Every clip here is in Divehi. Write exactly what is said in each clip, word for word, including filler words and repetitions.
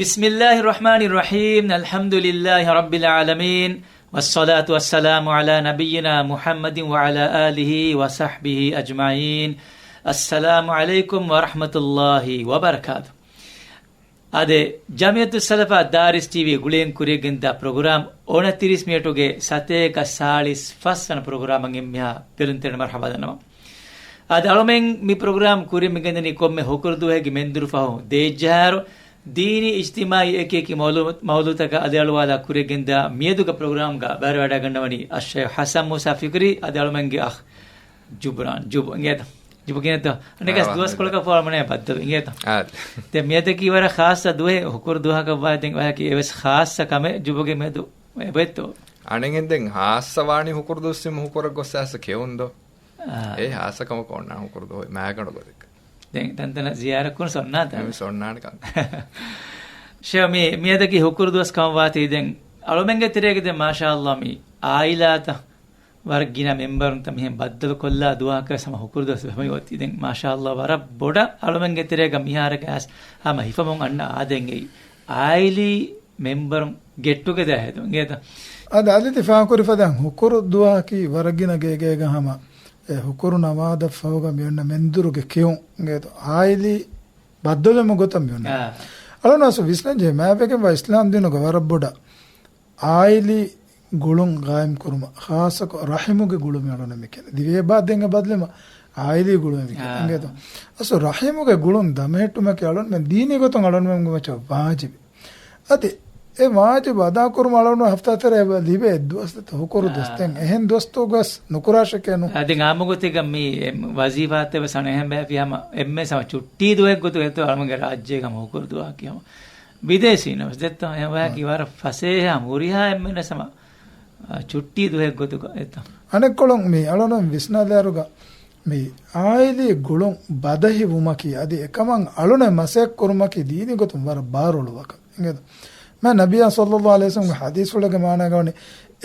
بسم الله الرحمن الرحيم. الحمد لله رب العالمين. والصلاة والسلام على نبينا محمد وعلى آله وصحبه أجمعين. السلام عليكم ورحمة الله وبركاته. އާދެ، ޖަމިއްޔަތުއްސަލަފާ ދާރިސް ޓީވީ ގުޅިގެން ކުރިއަށްގެންދާ ޕްރޮގްރާމް އޮނަތިރީސް މިނެޓުގެ ސަތޭކަ ސާޅީސް ފަސް ވަނަ ޕްރޮގްރާމަށް އެންމެހާ ބެލުންތެރިން މަރުޙަބާ ދަންނަވަން. އާދެ، އަޅުމެން މި ޕްރޮގްރާމް ކުރިން މިގެންދަނީ ކޮންމެ ހުކުރު ދުވަހެއްގެ މެންދުރު ފަހުން ދޭއްޖަހާއިރު، ދީނީ އިޖްތިމާޢީ އެކި އެކި މައުލޫ-، މައުލޫތަކަށް އަލިއަޅުވާލާ ކުރިއަށްގެންދާ މިއަދުގެ ޕްރޮގްރާމްގަ ބައިވެރިވެވަޑައިގަންނަވަނީ އައްޝައިޚް ޙަސަން މޫސާ ފިކުރީ، އަދި އަޅުމެންގެ އަޚް ޖުބްރާން ޖުބް. އިނގޭތަ؟ ޖުބް ކިޔަންތަ؟ އަނެކަސް ދުވަސްކޮޅަކަށް ފޯރަމަނޭ ބައްދަލު. އިނގޭތަ؟ ދެން މިއަދަކީ ވަރަށް ޚާއްޞަ ދުވަހެއް، ހުކުރު ދުވަހަކަށްވާ ދެން ވަހަކީ އެވެސް ޚާއްޞަ ކަމެއް ޖުބުގެ މެދު އެބައޮތްތޯ؟ އަނެއްހެން ދެން ޚާއްޞަ ވާނީ ހުކުރު ދުވަސް ހުކުރަށް ގޮސް އައިސް ކެއުން ދޯ؟ އާ. އެ ޚާއްޞަ ކަމަކު އޮންނާނެ ހުކުރު ދުވަހު މާގަނޑު ގޮތެއްގަ. ދެން ތަންތަނަށް ޒިޔާރަތް ކުރުން ސޮންނާތަ؟ އެ ސޮންނާނެ ކަން. ޝޭ މި، މިއަދަކީ ހުކުރު ދުވަސް ކަމަށް ވާތީ ދެން އަޅުމެންގެ ތެރޭގަ ދެން މާޝާﷲ މި އާއިލާތައް ވަރަށް ގިނަ މެމްބަރުންތައް މިހެން ބައްދަލުކޮށްލާ ދުވަހަކަށް ހަމަ ހުކުރު ދުވަސް ވެފައި އޮތީ. ދެން މާޝާﷲ ވަރަށް ބޮޑަށް އަޅުމެންގެ ތެރޭގަ މިހާރަކަށް އައިސް ހަމަ ހިފަމުން އަންނަ އާދައެއް އެއީ. އާއިލީ މެމްބަރުން ގެޓް ޓުގެދާ ހެދުން އިނގޭތަ؟ އަދި އަދި ތި ފާހަގަކުރި ފަދައިން ހުކުރު ދުވަހަކީ ވަރަށް ގިނަ ގޭގޭގަ ހަމަ އެ ހުކުރު ނަމާދަށް ފަހުގަ މިއޮންނަ މެންދުރުގެ ކެއުން އިނގޭތަ؟ އާއިލީ ބައްދަލުވުމުގެ ގޮތަށް މިއޮންނަ. އާ. އަޅުން އަސް ވިސްނަންޖެހޭ މާތްވެގެންވާ އިސްލާމް ދީނުގަ ވަރަށް ބޮޑަށް އާއިލީ ގުޅުން ގާއިމް ކުރުމަށް، ޚާއްޞަކޮށް ރަޙިމުގެ ގުޅުމެއް އަޅުން މި ކިޔަނީ. ދިވެހި އެބަ ދެން އެ ބަދަލުވީމަ އާއިލީ ގުޅުމެއް މި ކިޔަނީ. އާ. އިނގޭތޯ؟ އަސް ރަޙިމުގެ ގުޅުން ދަމަހެއްޓުމަކީ އަޅުންމެން ދީނީ ގޮތުން އަޅުންމެންގެ މައްޗަށް ވާޖިބެއް. އަދި އެ ވާޖިބު އަދާކުރުމަށް އަޅުން ހަފްތާ ތެރޭ އެބަ ލިބޭ ދުވަސްތައް ހުކުރު ދުވަސް. އާ. ދެން އެހެން ދުވަސްތަކުގަސް ނުކުރާށެކޭ ނޫން. އަދި އާއްމު ގޮތެއްގަ މި އެ ވަޒީފާތައް ވެސް އަނެއްހެން ބަޔަކީ ހަމަ އެންމެ ހަމަ ޗުއްޓީ ދުވަހެއް ގޮތުގަ އެތޯ އަޅުމެންގެ ރާއްޖޭގަ ހުކުރު ދުވަހަކީ ހަމަ ބިދޭސީންނަށް ވެސް ދެއްތޯ، އެ ވަޔަކީ ވަރަށް ފަސޭހަ ހުރިހާ އެންމެންވެސް ހަމަ، އާ، ޗުއްޓީ ދުވަހެއް ގޮތުގަ އެތޯ. އަނެއްކޮޅުން މި އަޅުން ވިސްނާލާއިރުގަ މި އާއިލީ ގުޅުން ބަދަހި ވުމަކީ އަދި އެކަމަށް އަޅުނެ މަސައްކަތް ކުރުމަކީ ދީނީ ގޮތުން ވަރަށް ބާރުއަޅުވާ ކަމެއް. އިނގޭތަ؟ މާ ނަބިއްޔާ ޞައްލައްލާހު ޢަލައިހި ވަސައްލަމްގެ ޙަދީޘްފުޅެއްގެ މާނާގަ ވަނީ،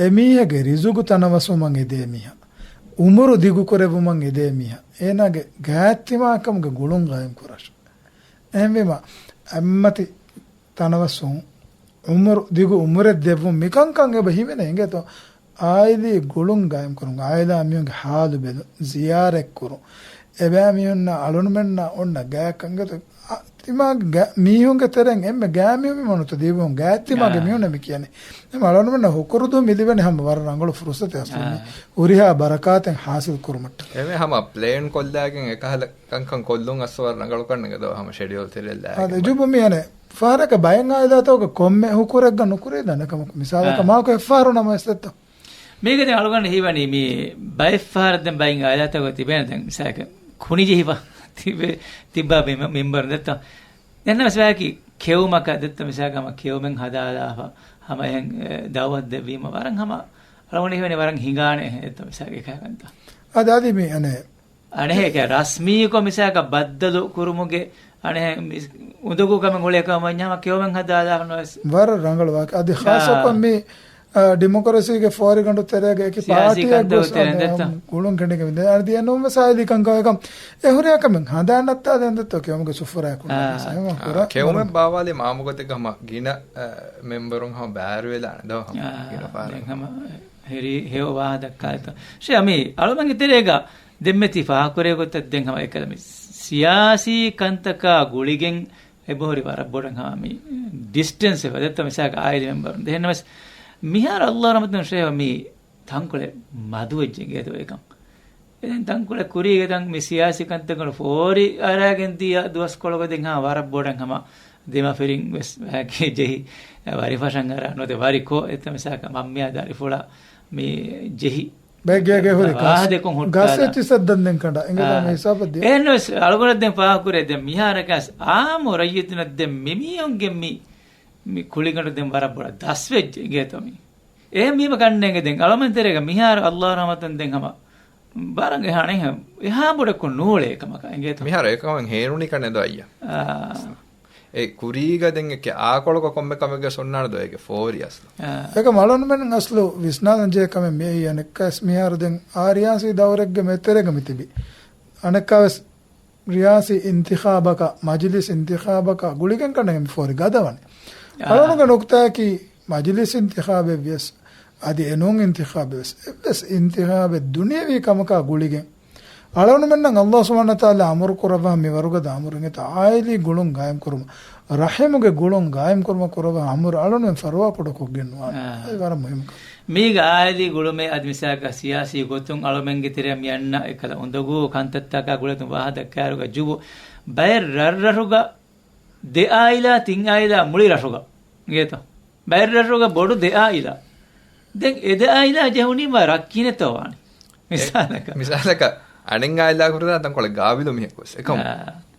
އެމީހެއްގެ ރިޒުގު ތަނަވަސްވުމަށް އެދޭ މީހާ، އުމުރު ދިގުކުރެއްވުމަށް އެދޭ މީހާ، އޭނާގެ ގާތްތިމާކަމުގެ ގުޅުން ގާއިމް ކުރާށޭ. އެހެންވީމަ، އެއްމަތި ތަނަވަސްވުން، އުމުރު، ދިގު އުމުރެއް ދެއްވުން، މިކަންކަން އެބަ ހިމެނޭ އިނގޭތޯ؟ އާއިލީ ގުޅުން ގާއިމް ކުރުން، އާއިލާ މީހުންގެ ހާލު ބެލުން، ޒިޔާރަތް ކުރުން، އެބައިމީހުންނާ އަޅުންމެންނާ އޮންނަ ގާތް އިނގޭތޯ؟ ތިމާގެ ގާ-، މީހުންގެ ތެރެއިން އެންމެ ގާތް މީހުން މި މަނުތަ ދީބުން ގާތްތިމާގެ އާ. މީހުންނަށް މި ކިޔަނީ. އެމަ އަޅުންމެންނަށް ހުކުރު ދުވަހު މި ލިބެނީ ހަމަ ވަރަށް ރަނގަޅު ފުރުސަތެއް އަސްލު މި އާ. ހުރިހާ ބަރަކާތެއް ޙާޞިލް ކުރުމަށްޓަކައި. އެމެ ހަމަ ޕްލޭން ކޮށްލާގެން އެކަހަލަ ކަންކަން ކޮށްލުން އަސްވަރު ރަނގަޅުކަން ނެގެދޯ ހަމަ ޝެޑިއުލް ތެރެއް ލާގެން. އާދެ، ޖުބު މި އަނެއް ފަހަރަކަށް ބައެއް އާއިލާތަކުގަ ކޮންމެ ހުކުރެއްގަ ނުކުރޭ ދަނެ ކަމަކު. މިސާލަކަށް އާ. މާކު އެއްފަހަރު ނަމަވެސް ދެއްތޯ. މީގެ ދެން އަޅުގަނޑު ހީވަނީ މި ބައެއްފަހަރަށް ދެން ބައިން އާއިލާތަކުގަ ތިބޭނެ ދެން މިސާލަކަށް ކުނި ޖެހިފަ ތިބެ-، ތިއްބާ މި-، މިންބަރު ދެއްތޯ. ދެން ނަމަވެސް ވަޔަކީ ކެއުމަކަށް ދެއްތޯ މިސާލަކަށް ހަމަ ކެއުމެއް ހަދާލާފަ ހަމަ އެހެން، އެ، ދައުވަތު ދެއްވީމަ ވަރަށް ހަމަ އަޅުގަނޑު ހީވަނީ ވަރަށް ހިނގާނެ ދެއްތޯ މިސާލަކަށް އެކަހަލަ ކަންތައް. އަދި އަދި މި އަނެއް އަނެއްހެން ރަސްމީކޮށް މިސާލަކަށް ބައްދަލު ކުރުމުގެ އަނެއްހެން މި-، އުނދަގޫ ކަމެއް އުޅޭ ކަމަށް ވަންޏާ ހަމަ ކެއުމެއް ހަދާލާފަ ނުވެސް. ވަރަށް ރަނގަޅު ވާހަކަ. އަދި އާ. ޚާއްޞަކޮށް މި، އާ، ޑިމޮކްރަސީގެ ފޯރިގަނޑު ތެރޭގަ އެކި ސިޔާސީ ޕާޓީއެއް ކަންތައް ގޮސް އަނެއް ހަމަ ގުޅުން ކެނޑިގެން މިދެން. އަދި އެނޫންވެސް އާއިލީ ކަންކަމަކަށް އެ ހުރިހާ ކަމެއް ހަނދާން ނައްތާލަން ދެއްތޯ ކެއުމުގެ ސުފުރާއެއް ކުންނަ އާ. މީސް އެހެން އާ، ކުރާ ކެއުމެއް ބާވާލީ މާމުގޮތެއްގަ ހަމަ ގިނަ، އަ، މެމްބަރުން ހަމަ ބައިވެރިވެލާނެ ދޯ ހަމަ އާ، ގިނަ ފަހަރަށް. ދެން ހަމަ ހެރީ ހެޔޮ ވާހަކަ ދައްކާލަތޯ. ޝޭ މި އަޅުމެންގެ ތެރޭގަ ދެންމެ ތި ފާހަގަކުރޭ ގޮތަށް ދެން ހަމަ އެކަލަ މި ސިޔާސީ ކަންތަކާ ގުޅިގެން އެބަހުރި ވަރަށް ބޮޑަށް ހަމަ މި ޑިސްޓެންސް އެބަ ދެއްތޯ މިސާލަކަށް އާއިލީ މެމްބަރުން. ދެން ނަމަވެސް މިހާރު އައްލާހު ރަޙްމަތުން ޝޭހް މި ތަންކޮޅެއް މަދުވެއްޖެ އިނގޭތޯ އެކަން. އެ ދެން ތަންކޮޅެއް ކުރީގެ ދެން މި ސިޔާސީ ކަންތައްގަނޑު ފޯރި އަރާގެން ދިޔަ ދުވަސްކޮޅުގަ ދެން ހަމަ ވަރަށް ބޮޑަށް ހަމަ ދެމަފިރިން ވެސް ވަޔަކީ ޖެހި ވަރިފަށަށް އަރާ ނުވަތަ ވަރިކޮށް އެތަ މިސާލަކަށް މަންމިއާ ދަރިފުޅާ މި ޖެހި ބައެއްގޭގެ ހުރި ވާހަ ގަސް-، ދެކޮށް ހުއްޓާލާ. ގަސް އެއްޗިސައްދަން ދެން ކަނޑާ. އިނގޭތަ އާ. މި ހިސާބަށް ދިޔަ. އެހެންވެސް އަޅުގަނޑަށް ދެން ފާހަގަކުރޭ ދެން މިހާރަކަސް އާއްމު ރައްޔިތުންނަށް ދެން މިމީހުންގެ މި، މި ކުޅިގަނޑު ދެން ވަރަށް ބޮޑަށް ދަސްވެއްޖެ އިނގޭތޯ މި. އެހެންވީމަ ކަންނޭނގެ ދެން އަޅުމެން ތެރޭގަ މިހާރު އައްލާހު ރަޙްމަތުން ދެން ހަމަ ވަރަށް އެހާ އަނެއްހެން އެހާ ބޮޑެއްކޮށް ނޫޅޭ ކަމަކަށް އިނގޭތޯ. މިހާރު އެކަމަށް ހޭނުނީ ކަނެ ދޯ އައްޔަ. އާ. އެ ކުރީގަ ދެން އެކެ އާކޮޅުގަ ކޮންމެ ކަމެއްގަ ސޮންނާނެ ދޯ އޭގެ ފޯރި އަސްލު. އާ. އެކަމް އަޅުންމެން އަސްލު ވިސްނާލަން ޖެހޭ ކަމެއް މިއީ އަނެއްކާވެސް މިހާރު ދެން އާ ރިޔާސީ ދައުރެއްގެ މެތެރޭގަ މި ތިބި. އަނެއްކާވެސް ރިޔާސީ އިންތިޚާބަކަށް، މަޖިލިސް އިންތިޚާބަކަށް ގުޅިގެން ކަނޑައެއް މި ފޯރި ގަދަވަނީ. އާ. އަޅުގަނޑުގެ ނުކުތާއަކީ، މަޖިލިސް އިންތިޚާބެއް ވިޔަސް، އަދި އެނޫން އިންތިޚާބެއް ވެސް، އެއްވެސް އިންތިޚާބެއް ދުނިޔަވީ ކަމަކާ ގުޅިގެން، އަޅުގަނޑުމެންނަށް އައްލާހު ސުބްޙާނަހޫ ވަތަޢާލާ އަމުރު ކުރައްވާ މި ވަރުގަދަ އަމުރު އިނގޭތޯ، ޢާއިލީ ގުޅުން ގާއިމް ކުރުމަށް، ރަޙިމުގެ ގުޅުން ގާއިމް ކުރުމަށް ކުރައްވާ އަމުރު އަޅުގަނޑުމެން ފަރުވާ ކުޑަކޮށްގެން ނުވާނެ. އާ. އެ ވަރަށް މުހިއްމު ކަމެއް. މީގަ ޢާއިލީ ގުޅުމެއް އަދި މިސާލަކަށް ސިޔާސީ ގޮތުން އަޅުމެންގެ ތެރެއަށް މި އަންނަ އެކަލަ އުނދަގޫ ކަންތައްތަކާ ގުޅޭތުން ވާހަކަ ދައްކާއިރުގަ ޖުބު ބައެއް ރަށްރަށުގަ ދެ އާއިލާ ތިން އާއިލާ މުޅި ރަށުގަ އިނގޭތޯ. ބައެއް ރަށުގަ ބޮޑު ދެ އާއިލާ. ދެން އެ ދެ އާއިލާ ޖެހުނީމާ ރަށް ކިހިނެއްތޯ ވާނީ؟ މިސާލަކަށް. މިސާލަކަށް އަނެއް އާއިލާ ކުރިން ތަންކޮޅެއް ގާބިލު މީހަކު ވެސް. އެކަމު އާ.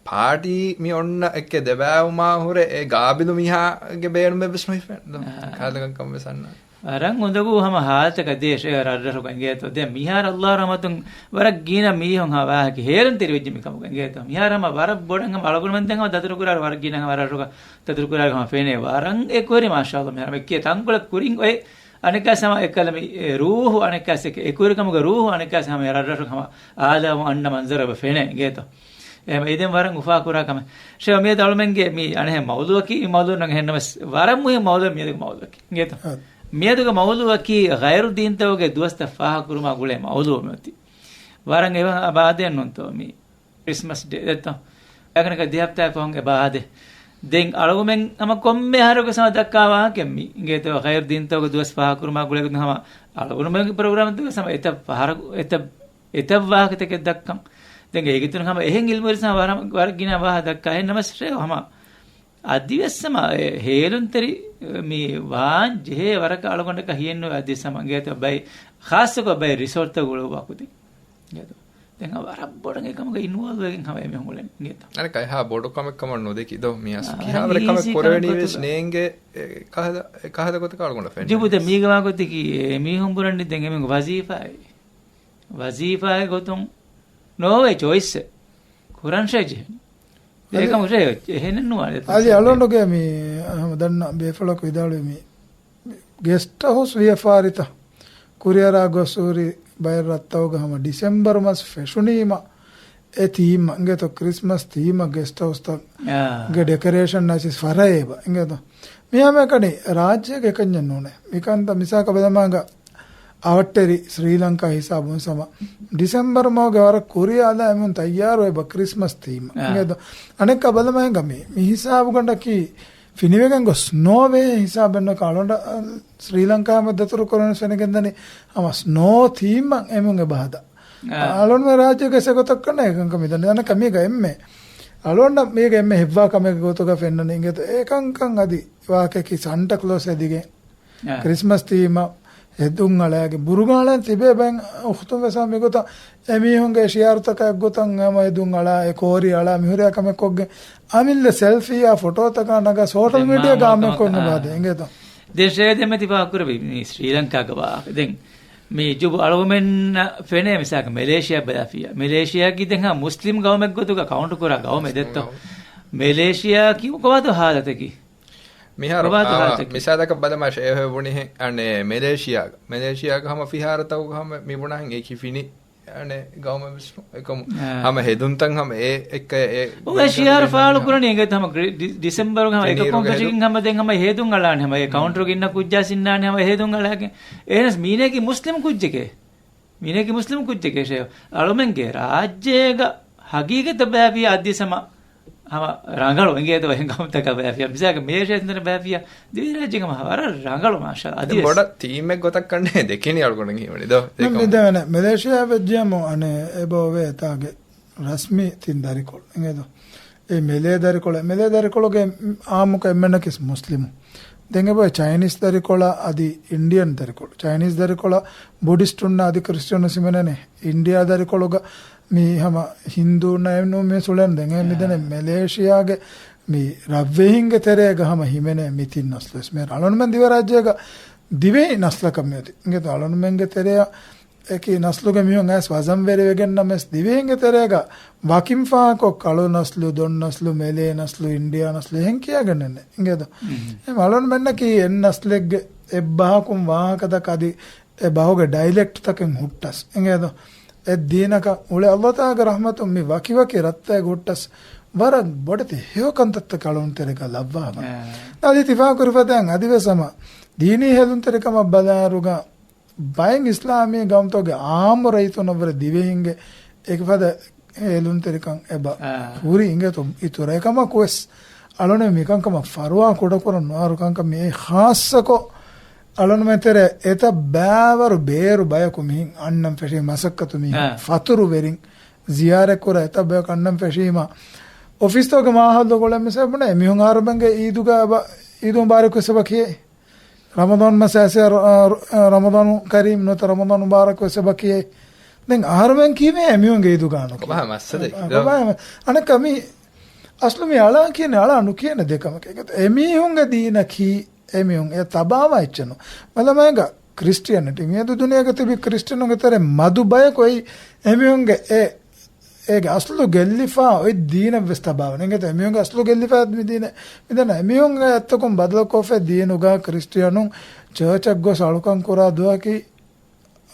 ޕާޓީ މި އޮންނަ އެއްކެ ދެބައިވުމާ ހުރެ އެ ގާބިލު މީހާގެ ބޭނުމެއް ވެސް ނުހިފޭނެ ދޯ. އާ. ކާލަކަން ކަން ވެސް އަންނާނެ. ވަރަށް އުނދަގޫ ހަމަ ހާލަތަކަށް ދޭށޭ ރަށްރަށުގަ އިނގޭތޯ. ދެން މިހާރު އައްލާހު ރަޙްމަތުން ވަރަށް ގިނަ މީހުން ހަމަ ވާހަކަ ހޭލުންތެރިވެއްޖެ މި ކަމުގަ އިނގޭތޯ. މިހާރު ހަމަ ވަރަށް ބޮޑަށް ހަމަ އަޅުގަނޑުމެން ދެން ހަމަ ދަތުރުކުރާ ވަރަށް ގިނަ ހަމަ ރަށްރަށުގަ ދަތުރުކުރާ ހަމަ ފެނޭ ވަރަށް އެކުވެރި މާޝާﷲ. މިހާރު ހަމަ އެއްކޭ ތަންކޮޅެއް ކުރިން އޮތް އަނެއްކާ ހަމަ އެއްކަލަ މި އެ ރޫޙު އަނެއްކާ އެކުވެރިކަމުގެ ރޫޙު އަނެއްކާ ހަމަ ރަށްރަށު ހަމަ އާލާ އަންނަ މަންޒަރު އެބަ ފެނޭ އިނގޭތޯ. އެހެން އެ ދެން ވަރަށް އުފާކުރާ ކަމެއް. ޝޭ މިއަދު އަޅުމެންގެ މި އަނެއް މައުޟޫޢަކީ މި މައުޟޫޢު ނަގަ ހެންނަމަސް ވަރަށް މުހިންމު މައުޟޫޢެއް މިއަދުގެ މައުޟޫޢަކީ އިނގޭތޯ. އަ. މިއަދުގެ މައުޟޫޢަކީ ޣައިރު ދީންތަކުގެ ދުވަސްތައް ފާހަގަކުރުމާ ގުޅޭ މައުޟޫޢެއް މިއޮތީ. ވަރަށް އެވަ އަބާދެއް ނޫންތޯ މި ކްރިސްމަސް ޑޭ ދެއްތޯ. އެކަނިކަ ދެ ހަފްތާ ފަހުން އެބަ އާދޭ. ދެން އަޅުގަމެން ހަމަ ކޮންމެ އަހަރަކު ހަމަ ދައްކާ ވާހަކައެއް މީ. އިނގޭތޯ ޚައިރު ދީންތަކުގެ ދުވަސް ފާހަގަކުރުމާ ގުޅޭގޮތުން ހަމަ އަޅުގަނޑުމެންގެ ޕްރޮގްރާމްތަކުގެ ހަމަ އެތައް ފަހަރަކު، އެތައް، އެތައް ވާހަކަތަކެއް ދައްކަން. ދެން އޭގެ އިތުރުން ހަމަ އެހެން އިލްމުވެރިން ހަމަ ވަރަށް، ވަރަށް ގިނަ ވާހަކަ ދައްކާ. އެހެން ނަމަސް ރޭ ހަމަ އަދިވެސް ހަމަ އެ ހޭލުންތެރި މި ވާން ޖެހޭ ވަރަކަށް އަޅުގަނޑަކަށް ހިޔެއްނުވޭ އަދިވެސް ހަމަ އިނގޭތޯ ބައި، ޚާއްޞަކޮށް ބައި ރިސޯޓްތައް ގުޅުއްވާ ކުދިން. އިނގޭތޯ. ދެން ވަރަށް ބޮޑަށް އެކަމުގަ އިންވޯލްވް ވެގެން ހަމަ އެމީހުން އުޅެން އިނގޭތޯ. އަނެއްކާ އެހާ ބޮޑު ކަމެއް ކަމަށް ނުދެކި ދޯ މި އަސް އާ، ކިހާވަރެއް ކަމެއް އީޒީ ކުރެވެނީ ވެސް ކަމެއް ނޭނގެ، އެ، ކަހަލަ، އެ ކަހަލަ ގޮތަކަށް އަޅުގަނޑަށް ފެންނަ. ޖިބު ދެ މީގަ ވާގޮތަކީ އެ މީހުން ބުނަނީ ދެން އެމީހުން ވަޒީފާއެއް. ވަޒީފާއެއް ގޮތުން ނޯވޭ ޗޮއިސްއެއް. ކުރަން ޝޭ ޖެހެނީ. އަދި، އޭކަމު ޝޭ އެހެނެއް ނުވާ. އަދި އަޅުގަނޑުގެ މި ހަމަ ދަންނަ ބޭފުޅަކު ވިދާޅުވި މި ގެސްޓް ހައުސް ވިޔަފާރިތައް ކުރިއަރާ ގޮސް ހުރި ބައެއް ރަށްތަކުގަ ހަމަ ޑިސެމްބަރު މަސް ފެށުނީމަ އެ ތީމަ އިނގޭތޯ ކްރިސްމަސް ތީމަ ގެސްޓް ހައުސްތައްގެ އާ. ޑެކަރޭޝަން އައިސް ފަރައޭބަ އިނގޭތޯ. މިހާ މިކަނި ރާއްޖޭގެ އެކަންޏެއް ނޫނޭ. މިކަންތައް މިސާކަށް ބަލަމާގަ އަވަށްޓެރި ސްރީލަންކާ ހިސާބުން ސަމަ ޑިސެމްބަރު މަހުގެ ވަރަށް ކުރިއަށް އަލާ އެމީހުން ތައްޔާރު އެބަ ކްރިސްމަސް ތީމަ. އާ. އިނގޭތޯ. އަނެއްކާ ބަލަމާ ހިނގާ މި، މި ހިސާބުގަނޑަކީ ފިނިވެގެން ގޮސް ނޯވޭ ހިސާބެއް ނުކާ އަޅުގަނޑަށް ސްރީލަންކާ ހަމަ ދަތުރު ކުރަން ފެނިގެންދަނީ ހަމަ ސްނޯ ތީމަށް އެމީހުން އެބަ ހަދާ. އާ. އަޅުންމެ ރާއްޖޭގެ އެ ގޮތަށް ކަންނޭ އެކަންކަން މިދަނީ. އަނެއްކާ މީގަ އެންމެ އަޅުގަނޑަށް މީގަ އެންމެ ހިތްވާ ކަމެއްގެ ގޮތުގަ ފެންނަނީ އިނގޭތޯ އެކަންކަން އަދި ވާހަކައަކީ ސަންޓަ ކްލޯސް ހެދިގެން އާ. ކްރިސްމަސް ތީމަށް ހެދުން އަޅާގެން ބުރުގާޅަން ތިބޭ ބައެއް އުޚްތުން ވެސް ހަމަ މިގޮތަށް އެމީހުންގެ ޝިއާރުތަކާ އެއްގޮތަށް ހަމަ ހެދުން އަޅާ އެ ކޯރި އަޅާ މިހުރިހާ ކަމެއް ކޮށްގެން އަމިއްލަ ސެލްފީއާ ފޮޓޯތަކާ ނަގާ ސޯޝަލް ދެން މީޑިއާގަ މާ އާމެއް ކޮށް އާ. އެބަ ހަދޭ އިނގޭތޯ. ދެން ޝޭ ދެންމެ ތި ފާހަގަކުރެއްވި މި ސްރީލަންކާގަ ވާހަކަ. ދެން މި ޖުބު އަޅުގަމެންނަށް ފެނޭ މިސާލަކަށް މެލޭޝިޔާ ބަލާފިއްޔާ. މެލޭޝިޔާގެ ދެން ހަމަ މުސްލިމް ގައުމެއްގޮތުގަ ކައުންޓް ކުރާ ގައުމެއް ދެއްތޯ. މުސްލިމް ގައުމެއް. މެލޭޝިޔާއަކީ ކޮބާތޯ ހާލަތަކީ؟ މިހާރު ކޮބާތޯ އާ، ހާލަތަކީ؟ މިސާލަކަށް ބަލަމާ ޝޭހެ ބުނިހެން އަނެއް މެލޭޝިޔާގަ، މެލޭޝިޔާގަ ހަމަ ފިހާރަތަކުގަ ހަމަ މި ބުނާހެން އެކި ފިނި އަނެއް ގައުމެއް ވެސް ނޫން. އެކަމު އާ. ހަމަ ހެދުންތައް ހަމަ އެ އެއްކަ އެ އުގަ ޝިއާރު ފާޅު ކުރަނީ އިނގޭތޯ ހަމަ ގްރި-، ޑި-، ޑިސެމްބަރުގަ ހަމަ އެކަކުން ފެށިގެން ހަމަ ދެން ހަމަ ހޭދުން އަޅާނެ ހަމަ އެ ކައުންޓަރުގެ އިންނަ ކުއްޖާ ސިންނާނެ ހަމަ ހޭދުން އަޅާގެން. އެހެނަސް މީނައަކީ މުސްލިމް ކުއްޖެކޭ. މީނައަކީ މުސްލިމް ކުއްޖެކޭ ޝޭ. އަޅުމެންގެ ރާއްޖޭގަ ހަގީގަތަށް ބަޔާފިޔާ އަދި ސަމަ ހަމަ ރަނގަޅު އިނގޭތޯ އެހެން ގައުމުތަކަށް ބަޔާފިޔާ. މިސާލަކަށް މޭޝޭ ސިނދަނ ބަޔާފިޔާ ދިވެހިރާއްޖޭގަ ހަމަ ވަރަށް ރަނގަޅު މާޝާ އަދިވެސް. ބޮޑަށް ތީމެއް ގޮތަށް ކަންނޭ ދެކެނީ އަޅުގަނޑު ހީވަނީ ދޯ. މި-، އެކަމު މިދެވެނެ މެލޭޝިޔާ ވެއްޖިޔަމު އަނެއް އެބަ އޮވޭ އެތާގެ ރަސްމީ ތިން ދަރިކޮޅު އިނގޭތޯ. އެ މެލޭ ދަރިކޮޅެއް، މެލޭ ދަރިކޮޅުގެ އާއްމުކޮށް އެންމެންނަކީ މުސްލިމު. ދެން އެބަ ޗައިނީސް ދަރިކޮޅާ އަދި އިންޑިއަން ދަރިކޮޅު. ޗައިނީސް ދަރިކޮޅަށް ބުޑިސްޓުންނާ އަދި ކްރިސްޓިއަނު ހިމެނޭނެ. އިންޑިއާ ދަރިކޮޅުގަ މި ހަމަ ހިންދޫންނާ އެންނޫ މި ސުޅެން ދެން އެ މިދެނެ މެލޭޝިޔާގެ މި ރަށްވެހިންގެ ތެރޭގަ ހަމަ ހިމެނޭ މި ތިން ނަސްލުވެސް. މި އަޅުންމެން ދިވެ ރާއްޖޭގަ ދިވެހި ނަސްލަކަށް މިއޮތީ. އިނގޭތޯ އަޅުންމެންގެ ތެރެއަށް އެކި ނަސްލުގެ މީހުން އައިސް ވަޒަންވެރިވެގެން ނަމަވެސް، ދިވެހިންގެ ތެރޭގަ ވަކިން ފާހަގަކޮށް ކަޅު ނަސްލު، ދޮން ނަސްލު، މެލޭ ނަސްލު، އިންޑިއާ ނަސްލު އެހެން ކިޔާގެންނެއް ނެތް. އިނގޭތޯ؟ އެހެން އަޅުންމެންނަކީ އެއް ނަސްލެއްގެ އެއްބަހަކުން ވާހަކަދައްކާ އަދި އެ ބަހުގެ ޑައިލެކްޓްތަކެއް ހުއްޓަސް. އިނގޭތޯ؟ އެ ދީނަކަށް އުޅޭ އައްލާހު ތާލާގެ ރަޙްމަތުން މި ވަކިވަކި ރަށްތަކެއް ހުއްޓަސް ވަރަށް ބޮޑެތި ހެޔޮ ކަންތައްތައް އަޅުން ތެރޭގަ ލައްވާފަ. އާ. އަދި ތި ފާހަގަކުރި ފަދައިން އަދިވެސް ހަމަ ދީނީ ހެލުންތެރިކަމަށް ބަލާއިރުގަ ބައެއް އިސްލާމީ ގައުމުތަކުގެ އާއްމު ރައްޔިތުންނަށްވުރެ ދިވެހިންގެ އެކި ފަދަ ހެލުންތެރިކަން އެބަ އާ. ހުރި އިނގޭތޯ އިތުރަށް. އެކަމަކުވެސް އަޅުން މިކަންކަމަށް ފަރުވާ ކުޑަކުރަން ނުއަރު ކަންކަން މި އެއީ ޚާއްޞަކޮށް އަޅުންމެން ތެރޭ އެތައް ބައިވަރު ބޭރު ބަޔަކު މިހިން އަންނަން ފެށީ، މަސައްކަތު މީހުން އާ. ފަތުރުވެރިން ޒިޔާރަތްކުރާ އެތައް ބަޔަކު އަންނަން ފެށީމަ، އޮފީސްތަކުގެ މާހައުލުގަ އުޅެން މިސާލަކަށް ބުނޭ އެމީހުން އަހަރުމެންގެ އީދުގަ އެބަ އީދު މުބާރަކު ވެސް އެބަ ކިޔޭ. ރަމަޟާން މަސް އައިސް ރަ-، ރަ-، ރަމަޟާނު ކަރީމް ނުވަތަ ރަމަޟާން މުބާރަކު ވެސް އެބަ ކިޔޭ. ދެން އަހަރުމެން ކީއްވެ އެމީހުންގެ އީދުގަ ނުކިޔޭ؟ ކޮބާ މައްސަލަ؟ އަ، ކޮބާ އެ-، އަނެއްކާ މި އަސްލު މި އަޅާ ކިޔަނީ އަޅާ ނުކިޔޭނެ ދެ ކަމަކަށް. އެމީހުންގެ ދީނަކީ އެމީހުން އެ ތަބާވާ އެއްޗެއް ނޫން. މަލަމާއިގަ ކްރިސްޓިއަނިޓީ މިއަދު ދުނިޔޭގަ ތިބި ކްރިސްޓިއަނުންގެ ތެރޭ މަދު ބަޔަކު އެއީ އެމީހުންގެ އެ، އޭގެ އަސްލު ގެއްލިފާ އޮތް ދީނެއް ވެސް ތަބާވަނީ. އިނގޭތޯ އެމީހުންގެ އަސްލު ގެއްލިފާ މި ދީނެއް މިދަނީ. އެމީހުންގެ އެއްތަކުން ބަދަލުކޮށްފައި ދީނުގަ ކްރިސްޓިއަނުން ޗާޗަށް ގޮސް އަޅުކަން ކުރާ ދުވަހަކީ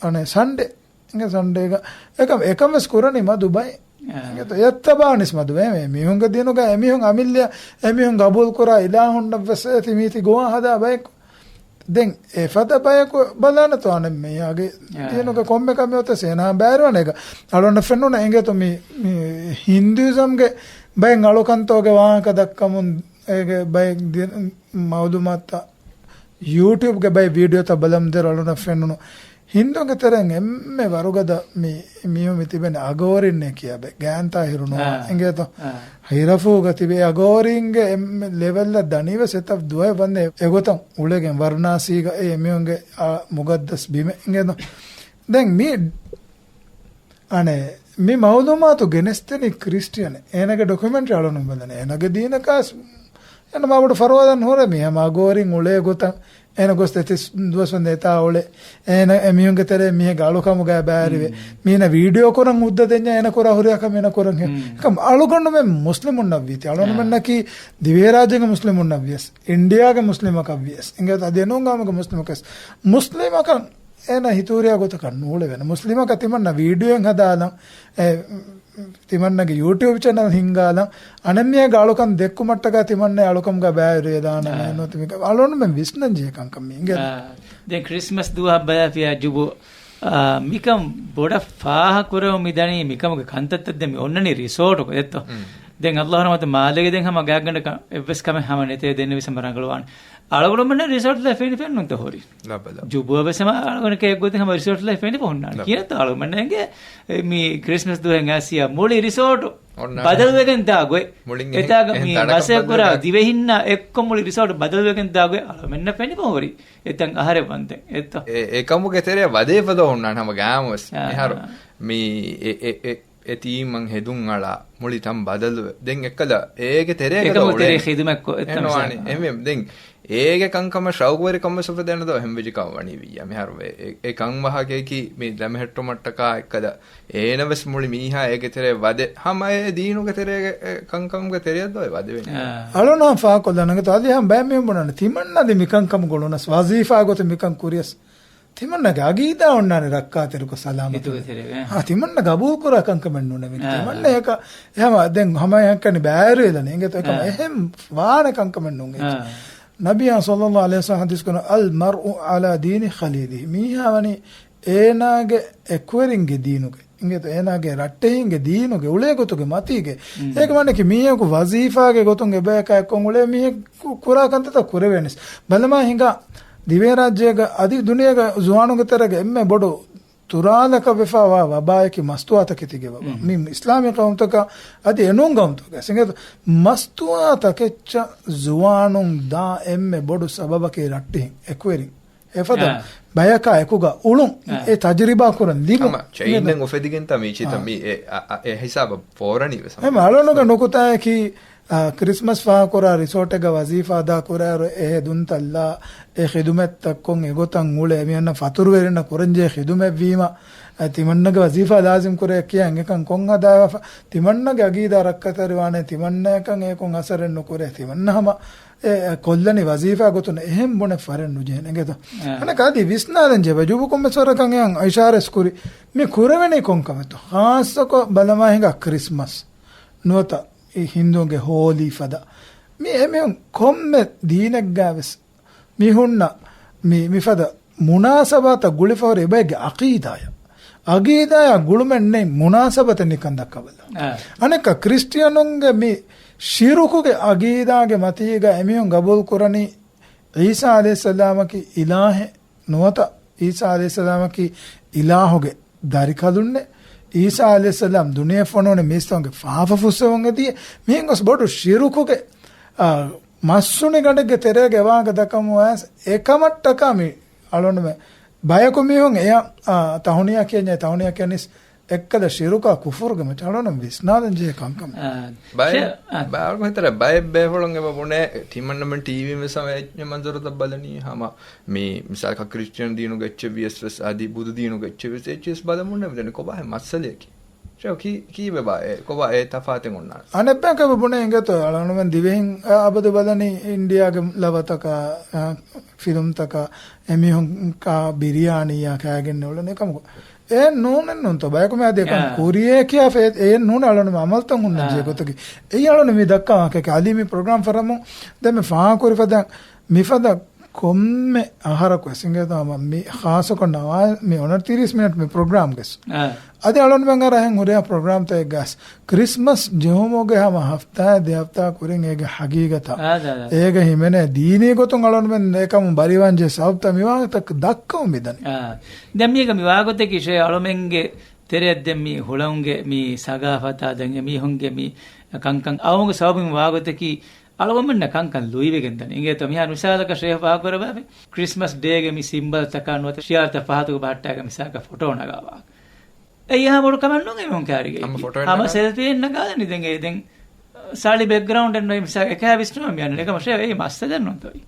އަނެއް ސަންޑޭ. އިނގޭ ސަންޑޭގަ އެކަމް، އެކަމް ވެސް ކުރަނީ މަދު ބައެއް. އާ. އެތަބާނިސް މަދު ބައެއް. މީހުންގެ ދީނުގަ އެމީހުން އަމިއްލަޔަށް އެމީހުން ގަބޫލުކުރާ އިލާހުންނަށް ވެސް އެތި މީތި ގޮވާ ހަދާ ބަޔަކު. ދެން އެފަދަ ބަޔަކު ބަލާނެތޯ އަނެއް މީހާގެ އާ. ދީނުގެ ކޮންމެ ކަމެއް އޮތަސް އޭނާ ބައިވެރިވާނެ. އޭގަ އަޅުގަނޑަށް ފެނުނަ އިނގޭތޯ މި، މި ހިންދޫއިޒަމްގެ ބައެއް އަޅުކަންތޯގެ ވާހަކަ ދައްކަމުން އޭގެ ބައެއް ދި-، މައުލޫމާތުތައް ޔޫޓިއުބްގެ ބައެއް ވީޑިއޯތައް ބަލަމުން ދޭރު އަޅުނަށް ފެނުނު ހިންދޫންގެ ތެރެއިން އެންމެ ވަރުގަދަ މި، މިއޮތް މި ތިބެން އަގޯރިންނޭ ކިޔާ ބައެއް ގާތް ތާހިރު ނޫން. އާ. އިނގޭތޯ؟ އާ. ހިރަފޫގަ ތިބޭ އަގޯރީންގެ އެންމެ ލެވެލްއަށް ދަނީވެސް އެތައް ދުވަހެއް ވަންދެން އެގޮތަށް އުޅެގެން ވަރަނާސީގަ އެ މީހުންގެ އާ މުގައްދަސް ބިމެއް. އިނގޭތޯ؟ ދެން މި އަނެއް މި މައުލޫމާތު ގެނެސްދެނީ ކްރިސްޓިއަނެއް. އޭނަގެ ޑޮކިއުމެންޓްރީ އަޅުން ބަލަނީ. އޭނަގެ ދީނަކާސް އޭނަ މާބޮޑު ފަރުވާ ދަން ހުރޭ މީހާ މާ ގޯރިން އުޅޭ ގޮތަށް އޭނަ ގޮސް ދެތިސް ދުވަސް ވަންދެން އެތާ އުޅެ. އޭނަ އެމީހުންގެ ތެރޭ މީހެއްގެ އަޅުކަމުގަ ބައިވެރިވެ. މީނަ ވީޑިއޯ ކުރަން ހުއްދަ ދެންޏާ އޭނަ ކުރާ ހުރިހާ ކަމެއް އޭނަ ކުރަން ހެ. ކަމް އަޅުގަނޑުމެން މުސްލިމުންނަށް ވީތީ. އަޅުގަނޑުމެންނަކީ ދިވެހިރާއްޖޭގެ މުސްލިމުންނަށް ވިޔަސް، އިންޑިއާގެ މުސްލިމަކަށް ވިޔަސް، އިނގޭތޯ އަދި އެނޫން ގައުމުގެ މުސްލިމަކަށް، މުސްލިމަކަށް އޭނަ ހިތުހުރިހާ ގޮތަކަށް ނޫޅެވޭނެ. މުސްލިމަކަށް ތިމަންނަ ވީޑިއޯއެއް ހަދާލަން، އެ، ތިމަންނަގެ ޔޫޓިއުބް ޗެނަލް ހިންގާލަން، އަނެއްމީހާގެ އަޅުކަން ދެއްކުމަށްޓަކާ ތިމަންނަ އަޅުކަމުގަ ބައިވެރިވެދާނަމޭ. އާ. ނުވަތަ މިކަ-، އަޅުގަނޑުމެން ވިސްނަން ޖެހޭ ކަންކަން މީ އިނގޭތޯ. އާ. ދެން ކްރިސްމަސް ދުވަހަށް ބަލާފިޔާ ޖުބު، އާ، މިކަން ބޮޑަށް ފާހަގަކުރެވުން މި ދަނީ މިކަމުގެ ކަންތައްތައް ދެން މި އޮންނަނީ ރިސޯޓުގަ އެއްތޯ. ދެން އައްލާހު ރަޙްމަތު މާލޭގެ ދެން ހަމަ ގާތްގަނޑަކަށް އެއްވެސް ކަމެއް ހަމަ ނެތޭ ދެންނެވިސް ހަމަ ރަނގަޅުވާނެ. އަޅުގަނޑުމެންނަށް ރިސޯޓް ލައިފް ފެނިފެންނުންތަ ހުރީ؟ ލައްބަ، ލައްބަ. ޖުބުއަށް ވެސް ހަމަ އަޅުގަނޑަކަށް އެއްގޮތެއް ހަމަ ރިސޯޓް ލައިފް ފެނިފަ ހުންނާނެ. ލައްބަ. ކިޔަންތަ އަޅުގަނޑަށް އެނގޭ މި ކްރިސްމަސް ދުވަހެއް އައިސް މުޅި ރިސޯޓު ބަދަލުވެގެން ދާ ގޮތް. މުޅިން އެހެން، އެތާގަ އެހެން މި ތަނަކަށް މަސައްކަތް ކުރާ ބަދަލުވެގެން. ދިވެހިންނާ އެއްކޮށް މުޅި ރިސޯޓު ބަދަލުވެގެން ދާ ގޮތް އަޅުމެންނަށް ފެނިފަ ހުރީ. އެތަން އަހަރެއް ވަންދެން އެއްތޯ. އެ، އެކަމުގެ ތެރޭ ވަދެފަ ދޯ ހުންނާނެ ހަމަ ގާމުސް. އާ. މިހާރު މި އެ، އެ، އެ، އެ ތީމް ހެދުން އަޅާ މުޅި ތަން ބަދަލުވެ. ދެން އެއްކަލަ އޭގެ ތެރޭގަ އެކަމުގެ ތެރޭ އުޅޭ. ޚިދުމަތްކޮށް އެއްތަން އެން ވާނި. އެހެންވެ، ދެން އޭގެ ކަންކަމަށް ޝައުގުވެރިކަން ވެސް އުފެދޭނެ ދޯ އެހެން ވެއްޖެ ކަމަށް ވަނީ ވިއްޔާ. މިހާރު އެ، އެ، އެ ކަން ވާހަކަޔަކީ މި ދެމެހެއްޓުމަށްޓަކާ އެއްކަލަ އޭނަ ވެސް މުޅި މީހާ އޭގެ ތެރޭ ވަދެ. ހަމަ އެ ދީނުގެ ތެރޭގެ އެ ކަންކަމުގެ ތެރެއަށް ދޯ އެ ވަދެވެނީ. އާ. އަޅުނާ ފާކޮށްލަން އަނގަތޯ އަދި ހަމަ ބައެއް މީހުން ބުނަން ތިމަންނަ ދި މިކަންކަމުގަ އުޅުނަސް ވަޒީފާ ގޮތެއް މިކަން ކުރިޔަސް ތިމަންނަގެ އަގީދާ އޮންނާނެ ރައްކާތެރިކޮށް ސަލާމަތު. ހިތުގެ ތެރޭގަ. އާ، ތިމަންނަ ގަބޫލުކުރާ ކަންކަމެއް ނޫނެވެ. އާ. ތިމަންނަ އެކަ، އެހަމަ ދެން ހަމަ އެހަކަނި ބައިވެރިވެލަނީ. އިނގޭތޯ އެކަމަ އާ. އެހެން ވާނެ ކަންކަމެއް ނޫން. އާ. ނަބިއްޔާ ޞައްލައްލާހު ޢަލައިހި ވަސައްލަމަ ޙަދީޘް ކުރަން، "އަލް މަރްއު ޢަލާ ދީނި ޚަލީލިހި." މީހާ ވަނީ އޭނާގެ އެކުވެރިންގެ ދީނުގެ. އިނގޭތޯ އޭނާގެ ރައްޓެހިންގެ ދީނުގެ އުޅޭ ގޮތުގެ މަތީގެ. އޭގެ މާނައަކީ މީހަކު ވަޒީފާގެ ގޮތުން އެބަޔަކާ އެއްކޮށް އުޅޭ މީހެއް ކު-، ކުރާ ކަންތައްތައް ކުރެވޭނެސް. ބަލަމާ ހިނގާ ދިވެހިރާއްޖޭގަ އަދި ދުނިޔޭގެ ޒުވާނުންގެ ތެރޭގަ އެންމެ ބޮޑު ތުރާލަކަށް ވެފާވާ ވަބާއަކީ މަސްތުވާތަކެތީގެ ވަބާ. މި އިސްލާމީ ޤައުމުތަކަށް އަދި އެނޫން ޤައުމުތަކަށް އިނގޭތޯ މަސްތުވާތަކެއްޗަށް ޒުވާނުން ދާ އެންމެ ބޮޑު ސަބަބަކީ ރައްޓެހިން އެކުވެރިން. އެފަދަ އާ. ބަޔަކާ އެކުގަ އުޅުން، އާ. އެ ތަޖުރިބާ ކުރަން ލިބުން. ހަމަ ޗެއިންނެއް އުފެދިގެންތަ މީޗިތަ އާ. މީ އެ، އަ، އަ، އެ ހިސާބަށް ފޯރަނީ ވެސް ހަމަ. ހަމަ އަޅުނުގެ ނުކުތާއަކީ، އާ، ކްރިސްމަސް ފާހަގަކުރާ ރިސޯޓެއްގަ ވަޒީފާ އަދާ ކުރާއިރު އެ ހެދުންތައްލާ، އެ ޚިދުމަތްތައްކޮށް އެގޮތަށް އުޅޭ މިއަންނަ ފަތުރުވެރިންނަށް ކުރަންޖެހޭ ޚިދުމަތްވީމަ، އަ، ތިމަންނަގެ ވަޒީފާ ލާޒިމް ކުރޭ ކިޔާ އެނގިކަން ކޮން ހަދާފަ؟ ތިމަންނަގެ އަގީދާ ރައްކަތަރިވާނެ، ތިމަންނައަކަށް އެކުން އަސަރެއް ނުކުރޭ، ތިމަންނަ ހަމަ އެ، އެ، ކޮށްލަނީ ވަޒީފާ ގޮތުން، އެހެން ބުނެ ފަރެއް ނުޖެހޭނެ އެނގޭތޯ. އަ. އަނެކާ އަދި ވިސްނާލަން ޖެބަ ޖުބު ކޮންމެސް ވަރަކަށް އެހެން އިޝާރަސް ކުރި. މި ކުރެވެނީ ކޮން ކަމެއްތޯ؟ ޚާއްޞަކޮށް ބަލަމާ ހިނގާ ކްރިސްމަސް ނުވަތަ އެ ހިންދޫންގެ ހޯލީ ފަދަ. މި އެމީހުން ކޮންމެ ދީނެއްގާވެސް މި ހުންނަ މި، މިފަދަ މުނާސަބާތަށް ގުޅިފަހުރި އެބައެއްގެ އަގީދާޔަށް. އަގީދާޔާ ގުޅުމެއް ނެތް މުނާސަބަތެއް ނިކަން ދައްކަބަލަ. އަ. އަނެއްކާ ކްރިސްޓިއަނުންގެ މި ޝިރުކުގެ އަގީދާގެ މަތީގަ އެމީހުން ގަބޫލު ކުރަނީ ޢީސާ ޢަލައިހިއްސަލާމަކީ އިލާހެއް ނުވަތަ ޢީސާ ޢަލައިހިއްސަލާމަކީ އިލާހުގެ ދަރިކަލުންނެއް. ޢީސާ ޢަލައިހިއްސަލާމް ދުނިޔެ ފޮނުވަނީ މީސްތަކުންގެ ފާފަ ފުއްސެވުން އެދިޔަ. މިހެން ގޮސް ބޮޑު ޝިރުކުގެ، އާ، މައްސުނި ގަނޑެއްގެ ތެރޭގެ ވާހަކަ ދައްކަމުން ވާސް އެކަމަށްޓަކާ މި އަޅުނުމެ ބަޔަކު މީހުން އެޔަށް، އާ، ތަހުނިޔާ ކިޔަންޏާ ތަހުނިޔާ ކިޔަނީސް އެއްކަލަ ޝިރުކާ ކުފުރުގެ މައްޗަށް އަޅުނު ވިސްނާލަން ޖެހޭ ކަންކަމެއް. އާ، ބައެއް، ޝެ-، އާ. ބައެއް ހިތަރ ބައެއް ބޭފުޅުން އެބަ ބުނޭ ތިމަންނަމެން ޓީވީން ވެސް ހަމަ އެ މަންޒަރުތައް ބަލަނީ ހަމަ މި މިސާލަކަށް ކްރިސްޓިއަން ދީނުގެ އެއްޗެއް ވިޔަސް ވެސް އަދި ބުދު ދީނުގެ އެއްޗެއް ވެސް އެއްޗެއް ވެސް ބަލަމުން ނެވިދެނީ ކޮބާ މައްސަލަޔަކީ؟ ޝެ، ކީ-، ކީއްވެ ބާ އެ؟ ކޮބާ އެ ތަފާތެއް އޮންނާނެ؟ އަނެއްބަޔަކަށް ބުނެ އިނގޭތޯ އަޅުނުމެން ދިވެހިން އަ-، އަބަދު ބަލަނީ އިންޑިޔާގެ ލަވަތަކާ، އަ، ފިލުމްތަކާ އެމީހުން ކާ ބިރިޔާނީއާ ކާގެން އުޅެނީ ކަމަކު. އެ ނޫނެއް ނޫންތޯ ބަޔަކު މި އަދި އެކަން އާ. ކުރިޔޭ ކިޔާ އެ ނޫން އަޅުނުމެ އަމަލްތައް ހުންނަން އާ. ޖެހޭ ގޮތަކީ. އެއީ އަޅުނު މި ދައްކާ ވާހަކަ އަލީ މި ޕްރޮގްރާމް ފަރަމުން ދެން މި ފާހަގަކުރި ފަދަ މިފަދަ ކޮންމެ އަހަރަކު ވެސް އިނގޭތޯ ހަމަ މި ޚާއްޞަކޮށް ނަވާ-، މި އޮނަ ތިރީސް މިނެޓް މި ޕްރޮގްރާމްގެސް. އާ. އަދި އަޅުންމެން އަރަހެން ހުރިހާ ޕްރޮގްރާމްތައެއްގަސް ކްރިސްމަސް ޖެހުމުގެ ހަމަ ހަފްތާ ދެ ހަފްތާ ކުރިން އޭގެ ހަގީގަތާ. އާ، ދާ، ދާ. އޭގެ ހިމެނޭ ދީނީ ގޮތުން އަޅުންމެން އެކަމުން ބަރިވާންޖެ ސަބަބްތައް މިވާގޮތަށް ދައްކަމުން މިދަނީ. އާ. ދެން މީގަ މިވާގޮތަކީ ޝޭ އަޅުމެންގެ ތެރެއަށް ދެން މި ހުޅަނގެ މި ސަގާފަތާ ދެން އެމީހުންގެ މި ކަންކަން އައުމުގެ ސަބަބުން މިވާގޮތަކީ އަޅުގަނޑުމެންނަށް ކަންކަން ލުއިވެގެން ދަނީ. އިނގޭތޯ މިހާރު މިސާލަކަށް ޝޭހް ފާހަގަކުރައްވާފަ ކްރިސްމަސް ޑޭގެ މި ސިމްބަލްތަކާ ނުވަތަ ޝިއާރުތައް ފަހަތަކު ބަހައްޓާގެ މިސާލަކަށް ފޮޓޯ ނަގާ ވާހަކަ. އެއީ އެހާ ބޮޑު ކަމެއް ނޫން އެމީހުން ކައިރީގައި. ހަމަ ފޮޓޯއެއް ހަމަ ނަގާ- ސެލްފީއެއް ނަގާލަނީ ދެން އެ ދެން ސާޅި ބެކްގްރައުންޑެއް ނުވޭ މިސާލަކަށް އެކަހާ ވިސްނުމެއް މި އަންނަނީ. އެކަމަށޭ އެއީ މައްސަލައެއް ނޫންތޯ އެއީ.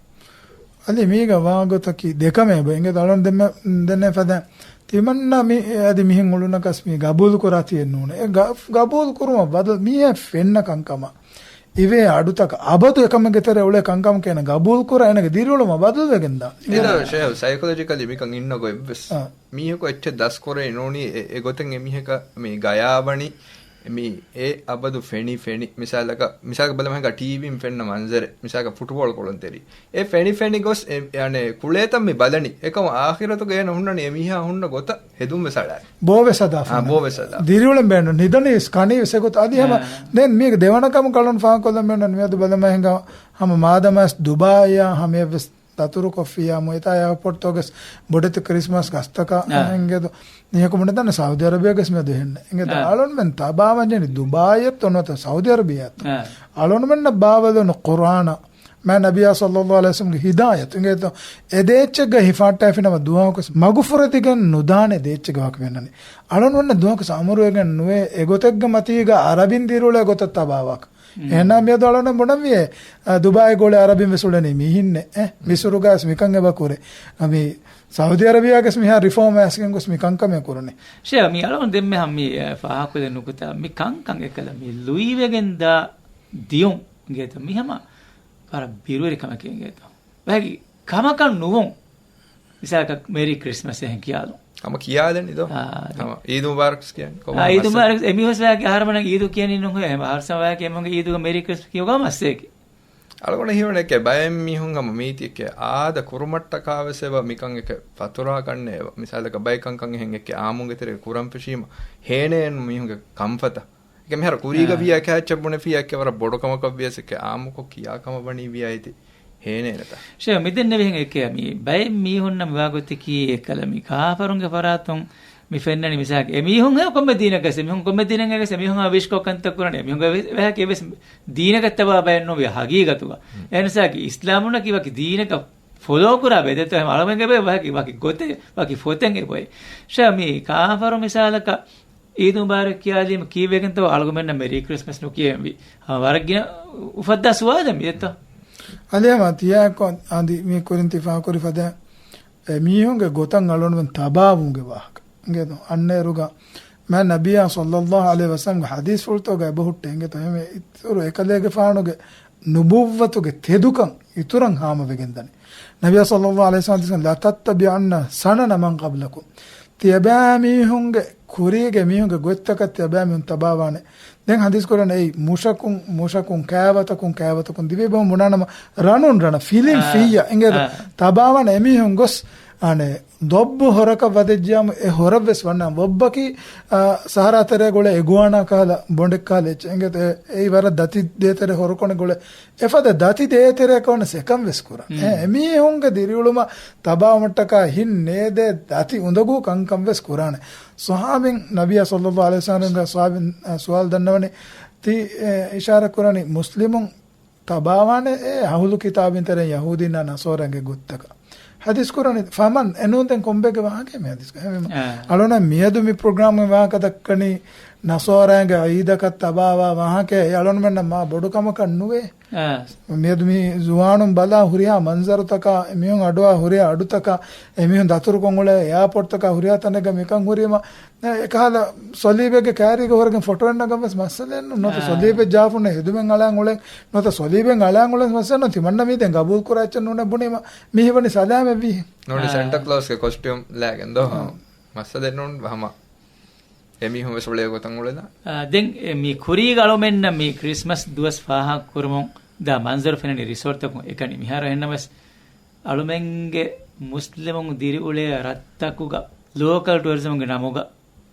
އަދި މީގަ ވާގޮތަކީ ދެކަމެއް އެބަ އިނގޭ އަޅުން ދެންމެ-، ދެންނެ ފަދަ ތިމަންނަ މި އަދި މިހެން އުޅުނަކަސް މި ގަބޫލު ކުރާތީއެއް ނޫނޭ. އެ ގަ-، ގަބޫލު ކުރުމަށް ބަދަލު މީހެއް ފެންނަ ކަންކަމަށް އިވޭ އަޑުތަކަށް އަބަދު އެކަމެއްގެ ތެރޭ އުޅޭ ކަންކަމަކީ އޭނަ ގަބޫލު ކުރާ އޭނަގެ ދިރިއުޅުމަށް ބަދަލުވެގެންދާ. އެދާ ޝޭހް ސައިކޮލޮޖިކަލީ މިކަން އިންނަ ގޮތްވެސް. އާ. މީހަކު އެއްޗެއް ދަސްކުރެއް ނޫނީ އެ، އެ ގޮތެއް އެމީހަކަށް މި ގަޔާވަނީ މި އެ އަބަދު ފެނި ފެނި މިސާލަކަށް، މިސާލަކަށް ބަލަމު ހިނގާ ޓީވީން ފެންނަ މަންޒަރެއް، މިސާލަކަށް ފުޓްބޯޅަ ކޮޅުންތެރި. އެ ފެނި ފެނި ގޮސް އެ، އެ އަނެއް ކުޅޭތައް މި ބަލަނީ. އެކަމު އާޚިރަތުގަ އޭނަ ހުންނަނީ އެމީހާ ހުންނަ ގޮތަށް ހެދުން ވެސް އަޅާ. ބޯ ވެސް ހަދާ އާ، ފެންނަ. ބޯ ވެސް ހަދާ. ދިރިއުޅެން ބޭނުން. ނިދަނީ ވެސް ކަނީ ވެސް އެގޮތަށް. އަދި ހަމަ އާ. ދެން މީގެ ދެވަނަ ކަމަކަށް އަޅުން ފާހަގަކޮށްލަން ބޭނުން މިއަދު ބަލަމު ހިނގާ ހަމަ މާދަމާސް ދުބާއީއާ ހަމަޔަށް ވެސް ދަތުރުކޮށްފިއްޔާ މުއިތާ އެއާޕޯޓްތޯގެސް ބޮޑެތި ކްރިސްމަސް ގަސްތަކާ އާ. އެނގޭދޯ. ނިހަކު ބުނެދާނެ ސައުދި އަރަބިޔާގެސް މިއަދު ހެންނެ. އެނގޭދޯ އާ. އަޅުންމެން ތަބާވަންޖެހެނީ ދުބާއިއަށްތޯ ނުވަތަ ސައުދި އަރަބިޔާއަށްތޯ. އާ. އަޅުންމެންނަށް ބާވަލުނު ޤުރްއާނާ މާތް ނަބިއްޔާ ޞައްލައްލާހު ޢަލައިހި ވަސައްލަމްގެ ހިދާޔަތު. އެނގޭތޯ އެ ދޭއްޗެއްގަ ހިފާއްޓާފިނަމަ ދުވަހަކުވެސް މަގުފުރެދިގެން ނުދާނެ ދޭއްޗެއްގެ ވާހަކަ ފެންނަނީ. އަޅުންމެންނަށް ދުވަހަކުވެސް އަމުރުވެގެން ނުވޭ އެގޮތެއްގެ މަތީގަ އަރަބިން ދިރިއުޅޭ ގޮތަށް ތަބާވާކަށް. އެހެންނަމަ މިއަދު އަޅުން ބުނަންވީ، އެ، ދުބާއި ގޮޅި އަރަބިން ވެސް އުޅެނީ މިހިންނޭ. އެ، މިސުރުގަސް މިކަން އެބަ ކުރޭ. އަ، މި ސައުދި އަރަބިޔާގަސް މިހާ ރިފޯމް އައިސްގެން ގޮސް މި ކަންކަމެއް ކުރަނީ. ޝޭ، މި އަޅުން ދެންމެ ހަމަ މި، އެ، ފާހަގަކޮށްދޭން ނުކުތާ މި ކަންކަން އެކަލަ މި ލުއިވެގެން ދާ ދިޔުން އިނގޭތޯ މި ހަމަ ވަރަށް ބިރުވެރި ކަމެކޭ އިނގޭތޯ. ވަކި ކަމަކަށް ނުވުން. މިސާލަކަށް މެރީ ކްރިސްމަސް އެހެން ކިޔާލުން. ހަމަ ކިޔާލަނީ ދޯ؟ އާ، އަދެ. ހަމަ އީދު މުބާރަކް ކިޔަނީ. އާ، އީދު މުބާރަކް. އެމީހުން ވެސް ވަކި އަހަރުމެންނަށް އީދު ކިޔަނީ ނޫން. އެހެން އަހަރުސަމަ ވަކި އެމީހުންގެ އީދުގަ މެރީ ކްރިސްމަސް ކިޔުމަށް މައްސަލައެކޭ. އަޅުގަނޑަށް ހީވަނީ އެކޭ ބައެއް މީހުން ހަމަ މީތި އެކޭ އާދަ ކުރުމަށްޓަކާ ވެސް އެބަ މިކަން އެކޭ ފަތުރާ ކަންނޭ އެބަ. މިސާލަކަށް ބައެއް ކަންކަން އެހެން އެކޭ އާއްމުގެ ތެރޭ ކުރަން ފެށީމަ ހޭނޭން މީހުންގެ ކަންފަތަށް. އެކޭ މިހާރު ކުރީގަ އާ. ވިޔަ އެކޭ އެއްޗެއް ބުނެފިޔާ އެކޭ ވަރަށް ބޮޑު ކަމަކަށް ވިޔަސް އެކޭ އާއްމުކޮށް ކިޔާ ކަމަށް ވަނީ ވިޔަ އޭތި. ހޭނޭނެތަ؟ ޝޭ، މިދެންނެވިހެން އެކޭ މި ބައެއް މީހުންނަށް މިވާގޮތަކީ އެކަލަ މި ކާފަރުންގެ ފަރާތުން މި ފެންނަނީ މިސާލަކަށް އެމީހުން ހޭ ކޮންމެ ދީނަކަސް އެމީހުން ކޮންމެ ދީނެއްގަސް އެމީހުން ވިޝްކޮށް ކަންތައް ކުރަނީ އެމީހުންގެ ވެ-، ވެހަކީ ވެސް ދީނަކަށް ތަބާ ބައެއް ނުވި ހަގީގަތުގަ. އެހެންސާކި އިސްލާމުންނަކީ ވަކި ދީނަކަށް ފޮލޯ ކުރާ ބައެއް ދެތޯ އަޅުމެންގެ ބައެއް ވަކި، ވަކި ގޮތެއް، ވަކި ފޮތެއް އެބޮތް. ޝޭ، މި ކާފަރު މިސާލަކަށް އީދު މުބާރަކް ކިޔާލީމަ ކީއްވެގެންތޯ އަޅުގަމެންނަށް މެރީ ކްރިސްމަސް ނުކިޔެވެންވީ؟ ހަމަ ވަރަށް ގިނަ އުފައްދާ ސުވާލެއް މިއެއްތޯ؟ އަލި ހަމަ ތިޔާކޮށް އަދި މި ކުރިން ތި ފާކުރި ފަދަ އެ މީހުންގެ ގޮތަށް އަޅުންމެން ތަބާވުމުގެ ވާހަކަ. އިނގޭތޯ؟ އަންނޭރުގަ މާ ނަބިއްޔާ ޞައްލައްލާހު ޢަލައިހި ވަސައްލަމްގެ ޙަދީޘްފުޅުތަކުގަ އެބަހުއްޓޭ. އިނގޭތޯ؟ އެހެންވެ އިތުރު އެކަލޭގެފާނުގެ ނުބުއްވަތުގެ ތެދުކަން އިތުރަށް ހާމަވެގެންދަނީ. ނަބިއްޔާ ޞައްލައްލާހު ޢަލައިހި ވަސައްލަމް ޙަދީޘް ކުރަނީ، "ލަތައްތަބިޢަންނަ ސަނަނަ މަން ޤަބްލަކުމް." ތިޔަބައިމީހުންގެ ކުރީގެ މީހުންގެ ގޮތްތަކަށް ތިޔަބައިމީހުން ތަބާވާނެ. ދެން ޙަދީޘް ކުރަނީ އެއީ މުށަކުން، މުށަކުން، ކައިވަތަކުން، ކައިވަތަކުން، ދިވެހި ބަހުން ބުނާނަމަ ރަނުން ރަނަށް، ފިލިން އާ، ފިއްޔަށް އިނގޭތޯ؟ އާ. ތަބާވާނެ އެމީހުން ގޮސް، އަނެއް، ދޮއްބު ހޮރަކަށް ވަދެއްޖިޔާމު އެ ހޮރަށް ވެސް ވަންނާނެ. ދޮއްބަކީ، އާ، ސަހަރާ ތެރޭ ގުޅޭ އެގުއާނާ ކަހަލަ، ބޮނޑެއް ކަހަލަ އެއްޗެއް އިނގޭތޯ؟ އެ، އެއީ ވަރަށް ދަތި ދޭތެރޭ ހޮރުކޮނެ ގުޅޭ. އެފަދަ ދަތި ދޭތެރެއަކަށް ވަންނަސް އެކަން ވެސް ކުރާނެ. އެ، އެމީހުންގެ ދިރިއުޅުމަށް ތަބާވުމަށްޓަކާ ހިތް ނޭދޭ ދަތި އުނދަގޫ ކަންކަން ވެސް ކުރާނެ. ޞަޙާބީން ނަބިއްޔާ ޞައްލައްލާހު ޢަލައިހި ވަސައްލަމްގެ ޞަޙާބީން، އަ، ސުވާލު ދަންނަވަނީ، ތި، އެ، އިޝާރާތް ކުރަނީ މުސްލިމުން ތަބާވާނެ އެ އަހުލު ކިތާބުން ތެރެއިން ޔަހޫދީންނާ ނަޞާރާގެ ގޮތްތަކަށް. ޙަދީޘް ކުރަނީ، ފަމަން، އެނޫން ދެން ކޮންބޭގެ ވާހަކައެއް މި ޙަދީޘްގަ؟ އެހެންވީމަ، އާ. އަޅުނަށް މިއަދު މި ޕްރޮގްރާމުގެ ވާހަކަ ދައްކަނީ ނަޞާރާގެ ޢީދަކަށް ތަބާވާ ވާހަކައެއް. އެ އަޅުންމެންނަށް މާ ބޮޑު ކަމަކަށް ނުވޭ. އާ. މިއަދު މި ޒުވާނުން ބަލާ ހުރިހާ މަންޒަރުތަކާ، އެމީހުން އަޑުއާ ހުރިހާ އަޑުތަކާ، އެމީހުން ދަތުރުކޮށް އުޅޭ އެއާޕޯޓްތަކާ ހުރިހާ ތަނެއްގަ މިކަން ހުރީމަ، އެކަހަލަ ސޮލީބެއްގެ ކާރީގަ ހުރެގެން ފޮޓޯއެއް ނަގަން ވެސް މައްސަލައެއް ނޫން. ނުވަތަ އާ. ސޮލީބެއް ޖާފުންނެ ހެދުމެއް އަޅާން އުޅެން، ނުވަތަ ސޮލީބެއް އަޅާން އުޅެން މައްސަލައެއް ނޫން. ތިމަންނަ މީ ދެން ގަބޫލު ކުރާ އެއްޗެއް ނޫނޭ ބުނީމަ، މީ ހީވަނީ ސަލާމަތްވީ. ނޫނީ އާ. ސެންޓާ ކްލޯސްގެ ކޮސްޓިއުމް ލާގެން ދޯ؟ އާ. މައްސަލައެއް ނޫން ހަމަ. އެމީހުން ވެސް އުޅޭ ގޮތަށް އުޅެލާ. އާ، ދެން އެ މި ކުރީގަ އަޅުމެންނަށް މި ކްރިސްމަސް ދުވަސް ފާހަގަ ކުރުމުން ދާ މަންޒަރު ފެންނަނީ ރިސޯޓްތަކުން އެކަނި. މިހާރު އެހެންނަމަވެސް އަޅުމެންގެ މުސްލިމުން ދިރިއުޅޭ ރަށްތަކުގަ ލޯކަލް ޓޫރިޒަމްގެ ނަމުގަ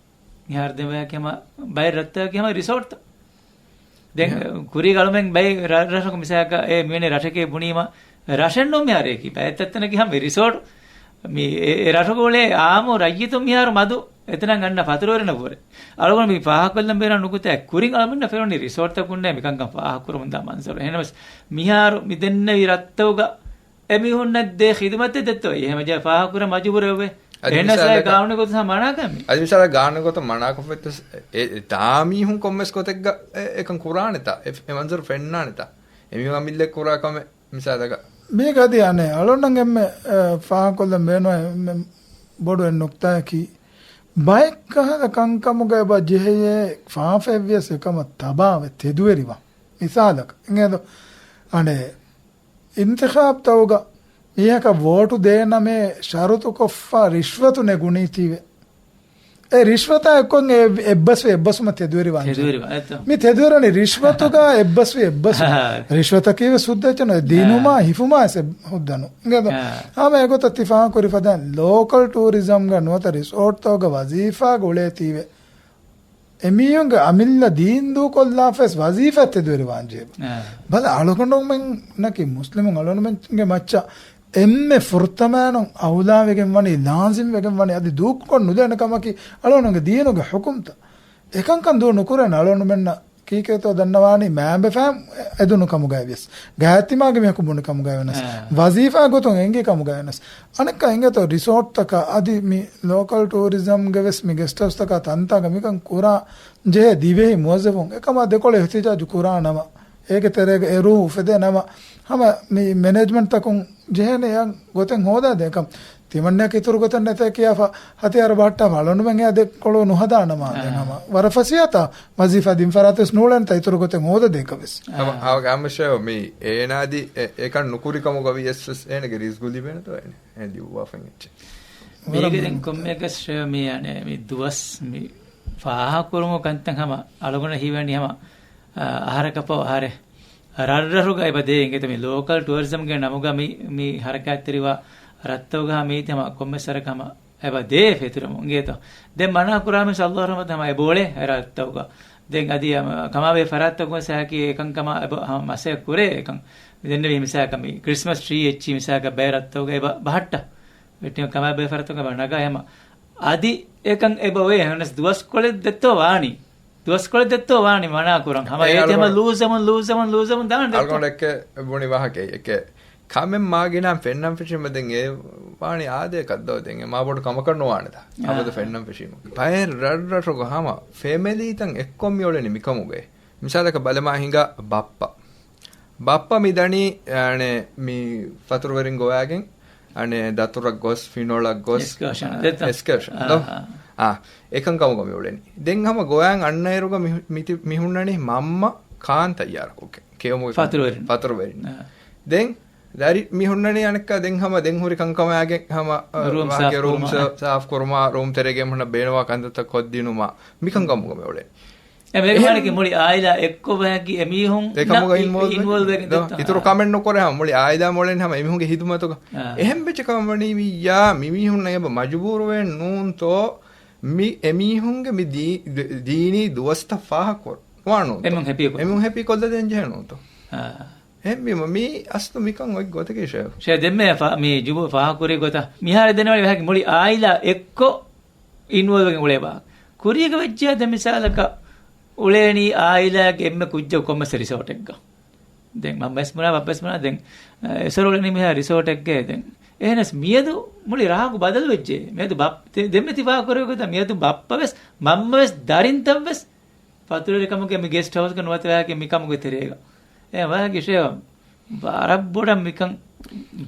މިހާރު ދެން ބަޔަކީ ހަމަ ބައެއް ރަށްތަކަކީ ހަމަ ރިސޯޓްތައް. ދެން ކުރީގަ އަޅުމެން ބައެއް ރަށް، ރަށަކު މިސާލަކަށް އެ މިވެނި ރަށެކޭ ބުނީމަ، ރަށެއް ނޫން މިހާރު އެކީ. ބައެއް ތަންތަނަކީ ހަމަ ރިސޯޓް. މި އެ، އެ ރަށުގަ އުޅޭ އާއްމު ރައްޔިތުން މިހާރު މަދު އެތަނަށް އަންނަ ފަތުރުވެރިންނަށްވުރެ. އަޅުގަނޑު މި ފާހަގަކޮށްލަން ބޭނުން ނުކުތާ ކުރިން އަޅުމެންނަށް ފެނުނީ ރިސޯޓްތަކުންނޭ މިކަންކަން ފާހަގަކުރަމުންދާ މަންޒަރު. އެހެންނަމަވެސް މިހާރު މި ދެންނެވި ރަށްތަކުގަ އެމީހުންނަށް ދޭ ޚިދުމަތެއް ދެއްތޯ؟ އެހެންވެއްޖެ ފާހަގަކުރަން މަޖުބޫރެވޭ. އަދި އެހެންނަސް މިސާލަކަށް، ގާނޫނީ ގޮތުން މަނާކަމެއް. އަދި މިސާލަކަށް ގާނޫނީ ގޮތުން މަނާކޮށްފައްތަސް އެ، އެ ދާ މީހުން ކޮންމެސް ގޮތެއްގަ އެ، އެކަން ކުރާނެތާ؟ އެ، އެ މަންޒަރު ފެންނާނެތާ؟ އެމީހުން އަމިއްލައަށް ކުރާ ކަމެއް މިސާލަކަށް. މީގަ އަދި އަނެއް އަޅުންނަށް އެންމެ، އެ، ފާހަގަކޮށްލަން ބޭނުން އެންމެ ބޮޑު އެއް ނުކްތާއަކީ، ބައެއް ކަހަލަ ކަންކަމުގަ އެބަ ޖެހެޔޭ ފާފައެއްވިޔަސް އެކަމަށް ތަބާވެ ތެދުވެރިވާ. މިސާލަކަށް އިނގޭތޯ؟ އަނެއް އިންތިޚާބްތަކުގަ މީހަކަށް ވޯޓު ދޭނަމޭ ޝަރުތުކޮށްފަ ރިޝްވަތު ނެގުނީތީވެ. އެ ރިޝްވަތާ އެއްކޮށް އެ އެއްބަސްވި އެއްބަސްވުމަށް ތެދުވެރިވާން ޖެހޭ. ތެދުވެރިވާ، އެއްތޯ. މި ތެދުވެރަނީ ރިޝްވަތުގަ އެއްބަސްވި އެއްބަސްވު. ރިޝްވަތަކީ ވެސް ހުއްދަ އެއްޗެއް ނޫން. އެ ދިނުމާ އާ. ހިފުމާ ވެސް އެއް ހުއްދަ ނޫން. އިނގޭތޯ؟ އާ. ހަމަ އެގޮތަށް ތި ފާހަގަކުރި ފަދައިން ލޯކަލް ޓޫރިޒަމްގަ ނުވަތަ ރިސޯޓްތަކުގަ ވަޒީފާގަ އުޅޭތީވެ. އެމީހުންގެ އަމިއްލަ ދީން ދޫކޮށްލާފަވެސް ވަޒީފާ ތެދުވެރިވާން ޖެހޭ. އާ. ބަލަ އަޅުގަނޑުމެންނަކީ މުސްލިމުން އަޅުގަނޑުމެންގެ މައްޗަށް އެންމެ ފުރަތަމައިން އައުލާވެގެން ވަނީ، ލާޒިމްވެގެން ވަނީ، އަދި ދޫކޮށް ނުދޭނެ ކަމަކީ އަޅުގަނޑުގެ ދީނުގެ ޙުކުމްތައް. އެކަންކަން ދޫ ނުކުރޭނެ އަޅުގަނޑުމެންނަށް ކީކޭތޯ ދަންނަވާނީ މާބަފައިން އެދުނު ކަމުގައި ވިޔަސް، ގާތްތިމާގެ މީހަކު ބުނި ކަމުގައި ވެނަސް، އާ. ވަޒީފާ ގޮތުން އެނގި ކަމުގައި ވެނަސް. އަނެއްކާ އިނގޭތޯ ރިސޯޓްތަކަށް އަދި މި ލޯކަލް ޓޫރިޒަމްގެ ވެސް މި ގެސްޓް ހައުސްތަކާ ތަންތާގަ މިކަން ކުރާ ޖެހޭ ދިވެހި މުވައްޒަފުން އެކަމާ ދެކޮޅަށް އިޙްތިޖާޖު ކުރާ ނަމަ، އޭގެ ތެރޭގަ އެ ރޫހު އުފެދޭ ނަމަ، ހަމަ މި މެނޭޖްމަންޓްތަކުން ޖެހޭނެ އެއަށް ގޮތެއް ހޯދާދޭކަން. ތިމަންނައަކަށް އިތުރު ގޮތެއް ނެތޭ ކިޔާފަ ހަތިޔާރު ބަހައްޓާފަ އަޅުގަނޑުމެން އެއާ ދެކޮޅު ނުހަދާނަމާ ދެން އާ. ހަމަ ވަރަށް ފަސޭހަތާ ވަޒީފާ ދިން ފަރާތެއް ވެސް ނޫޅޭނެތާ އިތުރު ގޮތެއް ހޯދަދޭކަށް ވެސް. އާ. ހަމަ ހަމަ ގާމަށޭ މި އޭނާ އަދި އެ، އެކަން ނުކުރި ކަމުގަ ވިޔަސް ވެސް އޭނަގެ ރިޒްގު ލިބޭނެތޯ އޭނަ އެ ލިޔުއްވާފަ އެއްޗެއް. މީގެ ދެން ކޮންމެއަކަސް މި އަނެއް މި ދުވަސް މި ފާހަގަކުރުމު ކަންތައް ހަމަ އަޅުގަނޑަށް ހީވަނީ ހަމަ، އާ، އަހަރަކަށް ޕަހު އަހަރެއް ރަށްރަށުގަ އެބަ ދޭ އިނގޭތޯ މި ލޯކަލް ޓުއަރިޒަމްގެ ނަމުގަ މި، މި ހަރަކާތްތެރިވާ ރަށްތަކުގަ މީތި ހަމަ ކޮންމެސް ވަރަކަށް ހަމަ އެބަ ދޭ ފެތުރަމުން އިނގޭތޯ. ދެން މަނާ ކުރާމެސް އައްލާހު ރަޙްމަތު ހަމަ އެބަ އުޅޭ އެ ރަށްތަކުގަ. ދެން އަދި އަ، ކަމާބެހޭ ފަރާތްތަކުން ވެސް އެކަން ކަމާ އެބަ ހަމަ މަސައްކަތް ކުރޭ އެކަން. ދެންނެވި މިސާލަކަށް މި ކްރިސްމަސް ޓްރީ އެއްޗި މިސާލަކަށް ބައެއް ރަށްތަކުގަ އެބަ ބަހައްޓާ. ވެއްޓި ކަމާބެހޭ ފަރާތްތަކުން އެބަ ނަގާ ހަމަ. އަދި އެކަން އެބަ އޮވޭ ހެނަސް ދުވަސްކޮޅެއް ދެއްތޯ ވާނީ. ދުވަސްކޮޅެއް ދެއްތޯ ވާނީ މަނާ ކުރަން. ހަމަ އޭ އޭތި ހަމަ އަޅުގަނޑު، ލޫޒަމުން، ލޫޒަމުން، ލޫޒަމުން ދާން ދެއްތޯ. އަޅުގަނޑު އެކެ ބުނި ވާހަކަ އެކެ. ކަމެއް މާގިނަ ފެންނަން ފެށީމަ ދެން އެ ވާނީ އާދޭ ކައްދޯ ދެން އެ މާ ބޮޑު ކަމަކަށް ނުވާނެތާ. އާ. އަބަދު ފެންނަން ފެށީމަ. ބައެއް ރަށްރަށުގަ ހަމަ ފެމެލީތައް އެއްކޮށް މިއުޅެނީ މިކަމުގައި. މިސާލަކަށް ބަލަމާ ހިނގާ ބައްޕަ. ބައްޕަ މި ދަނީ، އަނެ، މި ފަތުރުވެރިން ގޮވާގެން، އަނެ، ދަތުރަށް ގޮސް، ފިނޮޅަށް ގޮސް، އެސްކާޝަން އަ، ދެތަ؟ އެސްކާޝަން އާ، ދޯ؟ އާ. އާ، އެކަން ކަމުގަ މި އުޅެނީ. ދެން ހަމަ ގޮވާން އަންނައިރުގަ މި، މިތި، މި ހުންނަނީ މަންމަ ކާން ތައްޔާރުކޮށްގެން. ކެއުމުގެ ފަތުރުވެރިން. ފަތުރުވެރިން. އާ. ދެން ދަރި މި ހުންނަނީ އަނެއްކާ ދެން ހަމަ ދެން ހުރި ކަންކަމާގެން ހަމަ، އަ، ރޫމް ވާހަކަ ސާފް ރޫމް ކުރުމާ. ސާ-، ސާފް ކުރުމާ، ރޫމް ތެރޭގެ ހުންނަ ބޭނުވާ ކަންތައްތައް ކޮށްދިނުމާ. މިކަން ކަމުގަ މި އުޅެނީ. އެ މޭގަނޑަކީ މުޅި އާއިލާ އެއްކޮށް ވަޔަކީ އެމީހުން އެކަމުގަ ނަ-، އި-، އިންވޯލްވް އިންވޯލްވް ވެގެން ދޯ، ދެއްތޯ؟ އިތުރު އާ. ކަމެއް ނުކުރޭ ހަމަ މުޅި އާއިލާ މޮޅެން ހަމަ އެމީހުންގެ ހިދުމަތުގަ. އާ. އެހެން ވެއްޖެ ކަމަށް ވަނީ މިއްޔާ މިމީހުން އެބަ މަޖުބޫރުވެ ނޫންތޯ މި އެމީހުންގެ މި ދީ-، ދީ-، ދީނީ ދުވަސްތައް ފާހަގަކޮށް ނުވާ ނޫންތޯ؟ އެމީހުން ހެޕީ ކޮށް. އެމީހުން ހެޕީ ކޮށްލަދޭން ޖެހޭ ނޫންތޯ؟ އާ. އެހެންވީމަ މީ އަސްލު މިކަން އޮތް ގޮތަކީ ޝޭޚް. ޝޭޚް ދެންމެ ފާ-، މި ޖުމު ފާހަގަކުރި ގޮތަށް މިހާރު ދެންނެވި ވަހަކީ މުޅި އާއިލާ އެއްކޮށް އިންވޯލްވް ވެގެން އުޅޭ ބާ. ކުރީގަ ވެއްޖެ ދެ މިސާލަކަށް އުޅޭނީ އާއިލާގެ އެންމެ ކުއްޖަކު ކޮންމެސް ރިސޯޓެއްގަ. ދެން މަންމަވެސް ބުނާ، ބައްޕަވެސް ބުނާ، ދެން، އަ، އެސޮރު އުޅެނީ މިހާ ރިސޯޓެއްގަ. ދެން އެހެނަސް މިއަދު މުޅި ރާގު ބަދަލު ވެއްޖެ. މިއަދު ބައް-، ދެ-، ދެންމެ ތި ފާހަގަކުރެއްވި ގޮތަށް މިއަދު ބައްޕަވެސް މަންމަވެސް ދަރިންތައްވެސް ފަތުރުވެރިކަމުގެ މި ގެސްޓް ހައުސްގަ ނުވަތަ ވާހަކަ މިކަމުގެ ތެރޭގަ. އެ ވާހަކަ ޝޭޚް ވަރަށް ބޮޑަށް މިކަން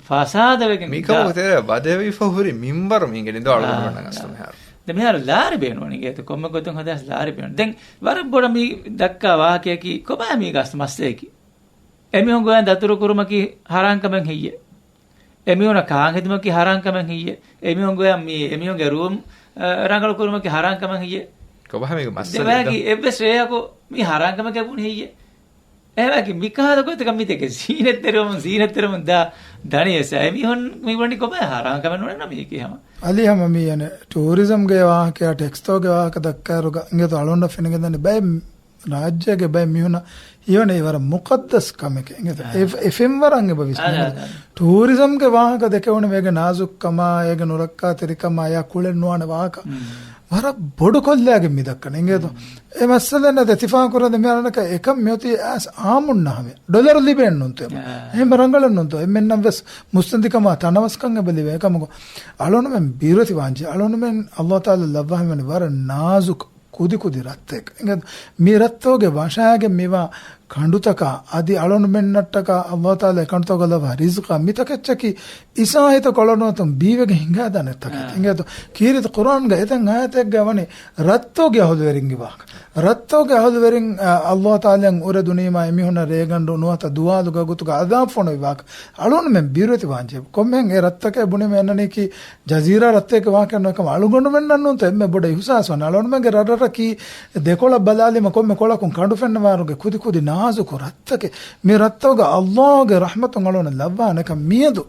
ފަސާދަވެގެން މިކަމުގެ ތެރޭ ބަދަވީފަ ހުރި މިންވަރު މީގެ ނިދޯ އަޅުގަނޑުމެންނަށް އަސްލު މިހާރު. ދެ މިހާރު ލާރި ބޭނުންވަނީ އިނގޭތޯ ކޮންމެ ގޮތުން ހަދާސް ލާރި ބޭނުން. ދެން ވަރަށް ބޮޑަށް މި ދައްކާ ވާހަކަޔަކީ ކޮބާ މީގަ އަސްލު މައްސަލަޔަކީ؟ އެމީހުން ގޮވަން ދަތުރު ކުރުމަކީ ހަރާން ކަމެއް ހެއްޔޭ؟ އެމީހުނަށް ކާން ހިދުމަކީ ހަރާން ކަމެއް ހެއްޔޭ؟ އެމީހުން ގޮވަން މި އެމީހުންގެ ރޫމް، އަ، ރަނގަޅު ކުރުމަކީ ހަރާން ކަމެއް ހެއްޔޭ؟ ކޮބާ މީގެ މައްސަލަ؟ ދެވައިގެ އެއްވެސް ރެޔަކު މި ހަރާން ކަމެއް ބުނި ހެއްޔޭ؟ އެހެންވައިކި މިކަހަލަ ގޮތަކަށް މިތެކެ ޒީނަތްތެރިވަމުން، ޒީނަތްތެރިވަމުން ދާ ދަނީ އެސަ. އެމީހުން މި ވަނީ ކޮބާ ހަރާން ކަމެއް ނުނަންނަ މީކީ ހަމަ. އަލީ ހަމަ މި އަނެ ޓޫރިޒަމްގެ ވާހަކަ، ޓެކްސްތޯގެ ވާހަކަ ދައްކާއިރުގަ އިނގޭތޯ އަޅުގަނޑަށް ފެނިގެންދަނީ ބައެއް ރާއްޖޭގެ ބައެއް މީހުނަށް ހީވަނީ ވަރަށް މުޤައްދަސް ކަމެކޭ. އިނގޭތޯ؟ އާ. އެ-، އެ ފެންވަރަށް އެބަ ވިސްނޭ. އާ، އާ، އާ. ޓޫރިޒަމްގެ ވާހަކަ ދެކެވުނު މީގެ ނާޒުކުކަމާ، އޭގެ ނުރައްކާތެރިކަމާ، އެއާ ކުޅެން ނުވާނެ ވާހަކަ. ވަރަށް ބޮޑު ކޮށްލާގެން މި ދައްކަނީ. އިނގޭތޯ؟ އެ މައްސަލައެއް ނެތް ތި ފާހަގަކުރާ ދެ މި އަޅަނަކަ އެކަން މިއޮތީ އަސް އާމުންނަ ހަމެ. ޑޮލަރު ލިބޭން ނޫންތޯ އެބަ. އާ. އެހެން ރަނގަޅަށް ނޫންތޯ. އެންމެންނަށް ވެސް މުއްސަނދިކަމާ ތަނަވަސްކަން އެބަ ލިބޭ. އެކަމަކު އަޅުނުމެން ބިރުވެތި ވާންޖެ. އަޅުނުމެން ﷲ ތަޢާލާ ލައްވާ ހިމެނި ވަރަށް ނާޒުކު ކުދި ކުދި ރައްތެއް. އިނގޭތޯ؟ މި ރައްތޯގެ ވަށާގެން މިވާ ކަނޑުތަކާ، އަދި އަޅުނުމެންނަށްޓަކާ ﷲ ތަޢާލާ އެ ކަނޑުތަކުގަ ލައްވާ ރިޒްޤާ، މި ތަކެއްޗަކީ އިސާހިތަކު އަޅުނުތުން ބީވެގެން ހިނގާދާނެ ތަކެއް. އާ. އިނގޭތޯ؟ ކީރިތި ޤުރްއާންގަ އެތައް އާޔަތެއްގަ ވަނީ ރައްތޯގެ އަހުލުވެރިންގެ ވާހަކަ. ރައްތޯގެ އަހުލުވެރިން، އަ، ﷲ ތަޢާލާ އުރެދުނީމާ އެމީހުންނަށް ރޭގަނޑު ނުވަތަ ދުވާލުގެ ގޮތުގަ ޢަޛާބު ފޮނުވި ވާހަކަ. އަޅުނުމެން ބިރުވެތި ވާންޖެ. ކޮންމެހެން އެ ރައްތަކޭ ބުނީމަ އެންނަނީކީ ޖަޒީރާ ރައްތެކެ ވާހަކަ ނޫން ކަމަށް އަޅުގަނޑުމެންނަށް ނޫންތޯ އެންމެ ބޮޑަށް އިހުސާސް ވަނީ. އަޅުގަނޑުމެންގެ ރަށްރަށަކީ ދެކޮޅަށް ބަލާލީމަ ކޮންމެ ކޮޅަކުން ކަނޑު ފެންނަވާރުގެ ކުދި ކުދި ނާޒުކު ރައްތަކެއް. މި ރައްތަކުގަ ﷲ ގެ ރަޙްމަތުން އަޅުގަނޑު ލައްވާނެކަން މިއަދު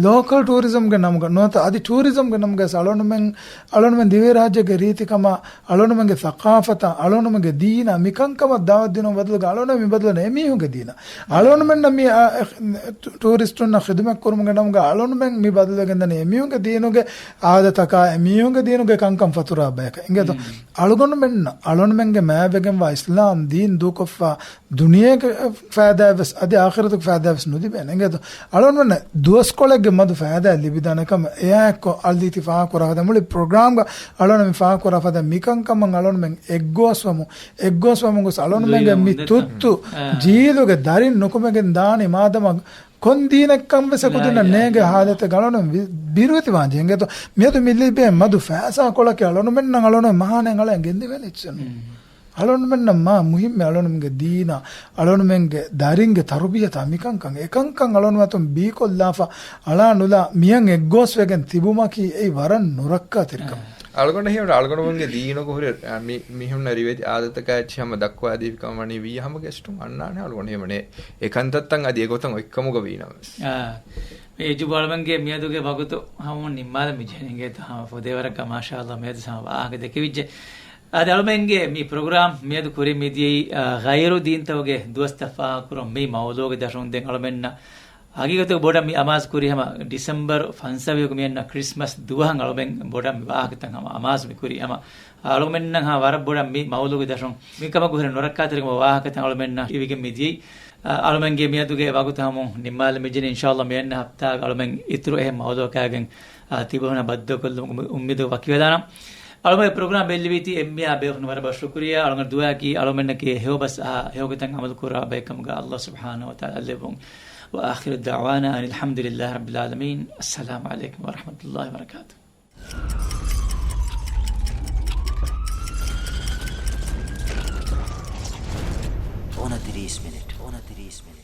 ލޯކަލް ޓޫރިޒަމްގެ ނަމުގަ ނުވަތަ އަދި ޓޫރިޒަމްގެ ނަމުގަ އަޅުގަނޑުމެން، އަޅުގަނޑުމެން ދިވެހިރާއްޖޭގެ ރީތިކަމާ، އަޅުގަނޑުމެންގެ ސަޤާފަތާ، އަޅުގަނޑުމެންގެ ދީނާ މިކަންކަމަށް ދަޢުވަތު ދިނުމުގެ ބަދަލުގަ އަޅުގަނޑުމެން މި ބަދަލުވަނީ އެމީހުންގެ ދީނަށް. އަޅުގަނޑުމެންނަށް މި، އަ، އެ، ޓޫރިސްޓުންނަށް ޚިދުމަތް ކުރުމުގެ ނަމުގަ އަޅުންމެން މި ބަދަލުވެގެންދަނީ އެމީހުންގެ ދީނުގެ އާދަތަކާ، އެމީހުންގެ ދީނުގެ ކަންކަން ފަތުރާ ބަޔަކަށް. އިނގޭތޯ؟ މް. އަޅުގަނޑުމެންނަށް، އަޅުގަނޑުމެންގެ މާތްވެގެންވާ އިސްލާމް ދީން ދޫކޮށްފަ ދުނިޔޭގެ ފައިދާއެއް ވެސް، އަދި އާޚިރަތުގެ ފައިދާއެއް ވެސް ނުލިބޭނެ. އިނގޭތޯ؟ އަޅުގަނޑުމެންނަށް ދުވަސްކޮޅެއްގެ މަދު ފައިދާއެއް ލިބިދާނެ ކަމަށް އެއާއެއްކޮށް އަލި ތި ފާހަގަކުރާ ފަދަ މުޅި ޕްރޮގްރާމްގަ އަޅުގަނޑު މި ފާހަގަކުރާ ފަދަ މިކަންކަމަށް އަޅުގަނޑުމެން އެއްގޮސްވަމު، އެއްގޮސްވަމުން ގޮސް އަޅުގަނޑުމެންގެ މި ތުއްތު ޖީލުގެ ދަރިން ނުކުމެގެން ދާނީ މާދަމާ ކޮން ދީނެއްކަން ވެސް އެކުދިންނަށް ނޭނގޭ ހާލަތެއް އަޅުގަނޑު ބިރުވެތި ވާންޖެ. އިނގޭތޯ؟ މިއަދު މި ލިބޭ މަދު ފައިސާ ކޮޅަކީ އަޅުގަނޑުމެންނަށް އަޅުގަނޑު މަހާނެ އަޅަން ގެންދިވެން އެއްޗެއް ނޫން. އަޅުގަނޑުމެންނަށް މާ މުހިއްމީ އަޅުގަނޑުމެންގެ ދީނާ، އަޅުގަނޑުމެންގެ ދަރިންގެ ތަރުބިޔަތާ މިކަންކަން. އެކަންކަން އަޅުގަނޑު އަތުން ބީކޮށްލާފަ، އަޅާ ނުލާ މިއަން އެއްގޯސްވެގެން ތިބުމަކީ އެއީ ވަރަށް ނުރައްކާތެރިކަމެއް. އަޅުގަނޑަށް ހީވަނީ އަޅުގަނޑުމެންގެ ދީނުގަ ހުރި، އަ، މި، މިހުންނަ ރިވެތި އާދަތަކާ އެއްޗެއް ހަމަ ދައްކުވާދީފި ކަމަށް ވަނީ ވީ ހަމަ ގެސްޓުން އަންނާނެ އަޅުގަނޑު ހީވަނީ އެ ކަންތައްތައް އަދި އެގޮތަށް އޮތްކަމުގަ ވީނަމަވެސް. އާ، މި އެޖުބު އަޅުމެންގެ މިއަދުގެ ވަގުތު ހަމަ ނިންމާލަން މި ޖެހެނީ އިނގޭތޯ ހަމަ ފުދޭވަރަކަށް މާޝާﷲ މިއަދު ހަމަ ވާހަކަ ދެކެވިއްޖެ. އަދި އަޅުމެންގެ މި ޕްރޮގްރާމް މިއަދު ކުރިން މިދިޔައީ، އާ، ޣައިރު ދީންތަކުގެ ދުވަސްތައް ފާހަގަކުރުން މި މައުޟޫގެ ދަށުން ދެން އަޅުމެންނަށް ހަގީގަތުގަ ބޮޑަށް މި އަމާޒު ކުރީ ހަމަ ޑިސެމްބަރު ފަންސަވީހުގެ މިއަންނަ ކްރިސްމަސް ދުވަހަށް އަޅުމެން ބޮޑަށް މި ވާހަކަތައް ހަމަ އަމާޒު މި ކުރީ ހަމަ އަޅުމެންނަށް ހަމަ ވަރަށް ބޮޑަށް މި މައުޟޫގެ ދަށުން މިކަމަކު ހުރި ނުރައްކާތެރިކަމުގެ ވާހަކަތައް އަޅުމެންނަށް އިވިގެން މިދިޔައީ. އަ، އަޅުމެންގެ މިއަދުގެ ވަގުތު ހަމަ ނިންމާލަން މިޖެހެނީ. އިންޝާﷲ މިއަންނަ ހަފްތާގަ އަޅުމެން އިތުރު އެހެން މައުޟޫއަކާގެން، އަ، ތިބޭފުޅުންނާ ބައްދަލުކޮށްލުމުގެ އުއްމީދު ވަކިވެލާނަން. އަޅުމެން ޕްރޮގްރާމް ބެއްލެވީތީ އެންމެހާ ބޭފުޅުން ވަރަށް ބޮޑަށް ޝުކުރިއްޔާ. އަޅުގަނޑު ދުޢާއަކީ އަޅުމެންނަކީ ހެޔޮބަސް އަހާ ހެޔޮގޮތަށް ޢަމަލު ކުރާ ބައެއްކަމުގަ ﷲ ސުބްޙާނަހޫ ވަތަޢާލާ އަލިއްޔަވަން. وآخر دعوانا أن الحمد لله رب العالمين. السلام عليكم ورحمة الله وبركاته. އޮނަތިރީސް މިނިޓް. އޮނަތިރީސް މިނިޓް.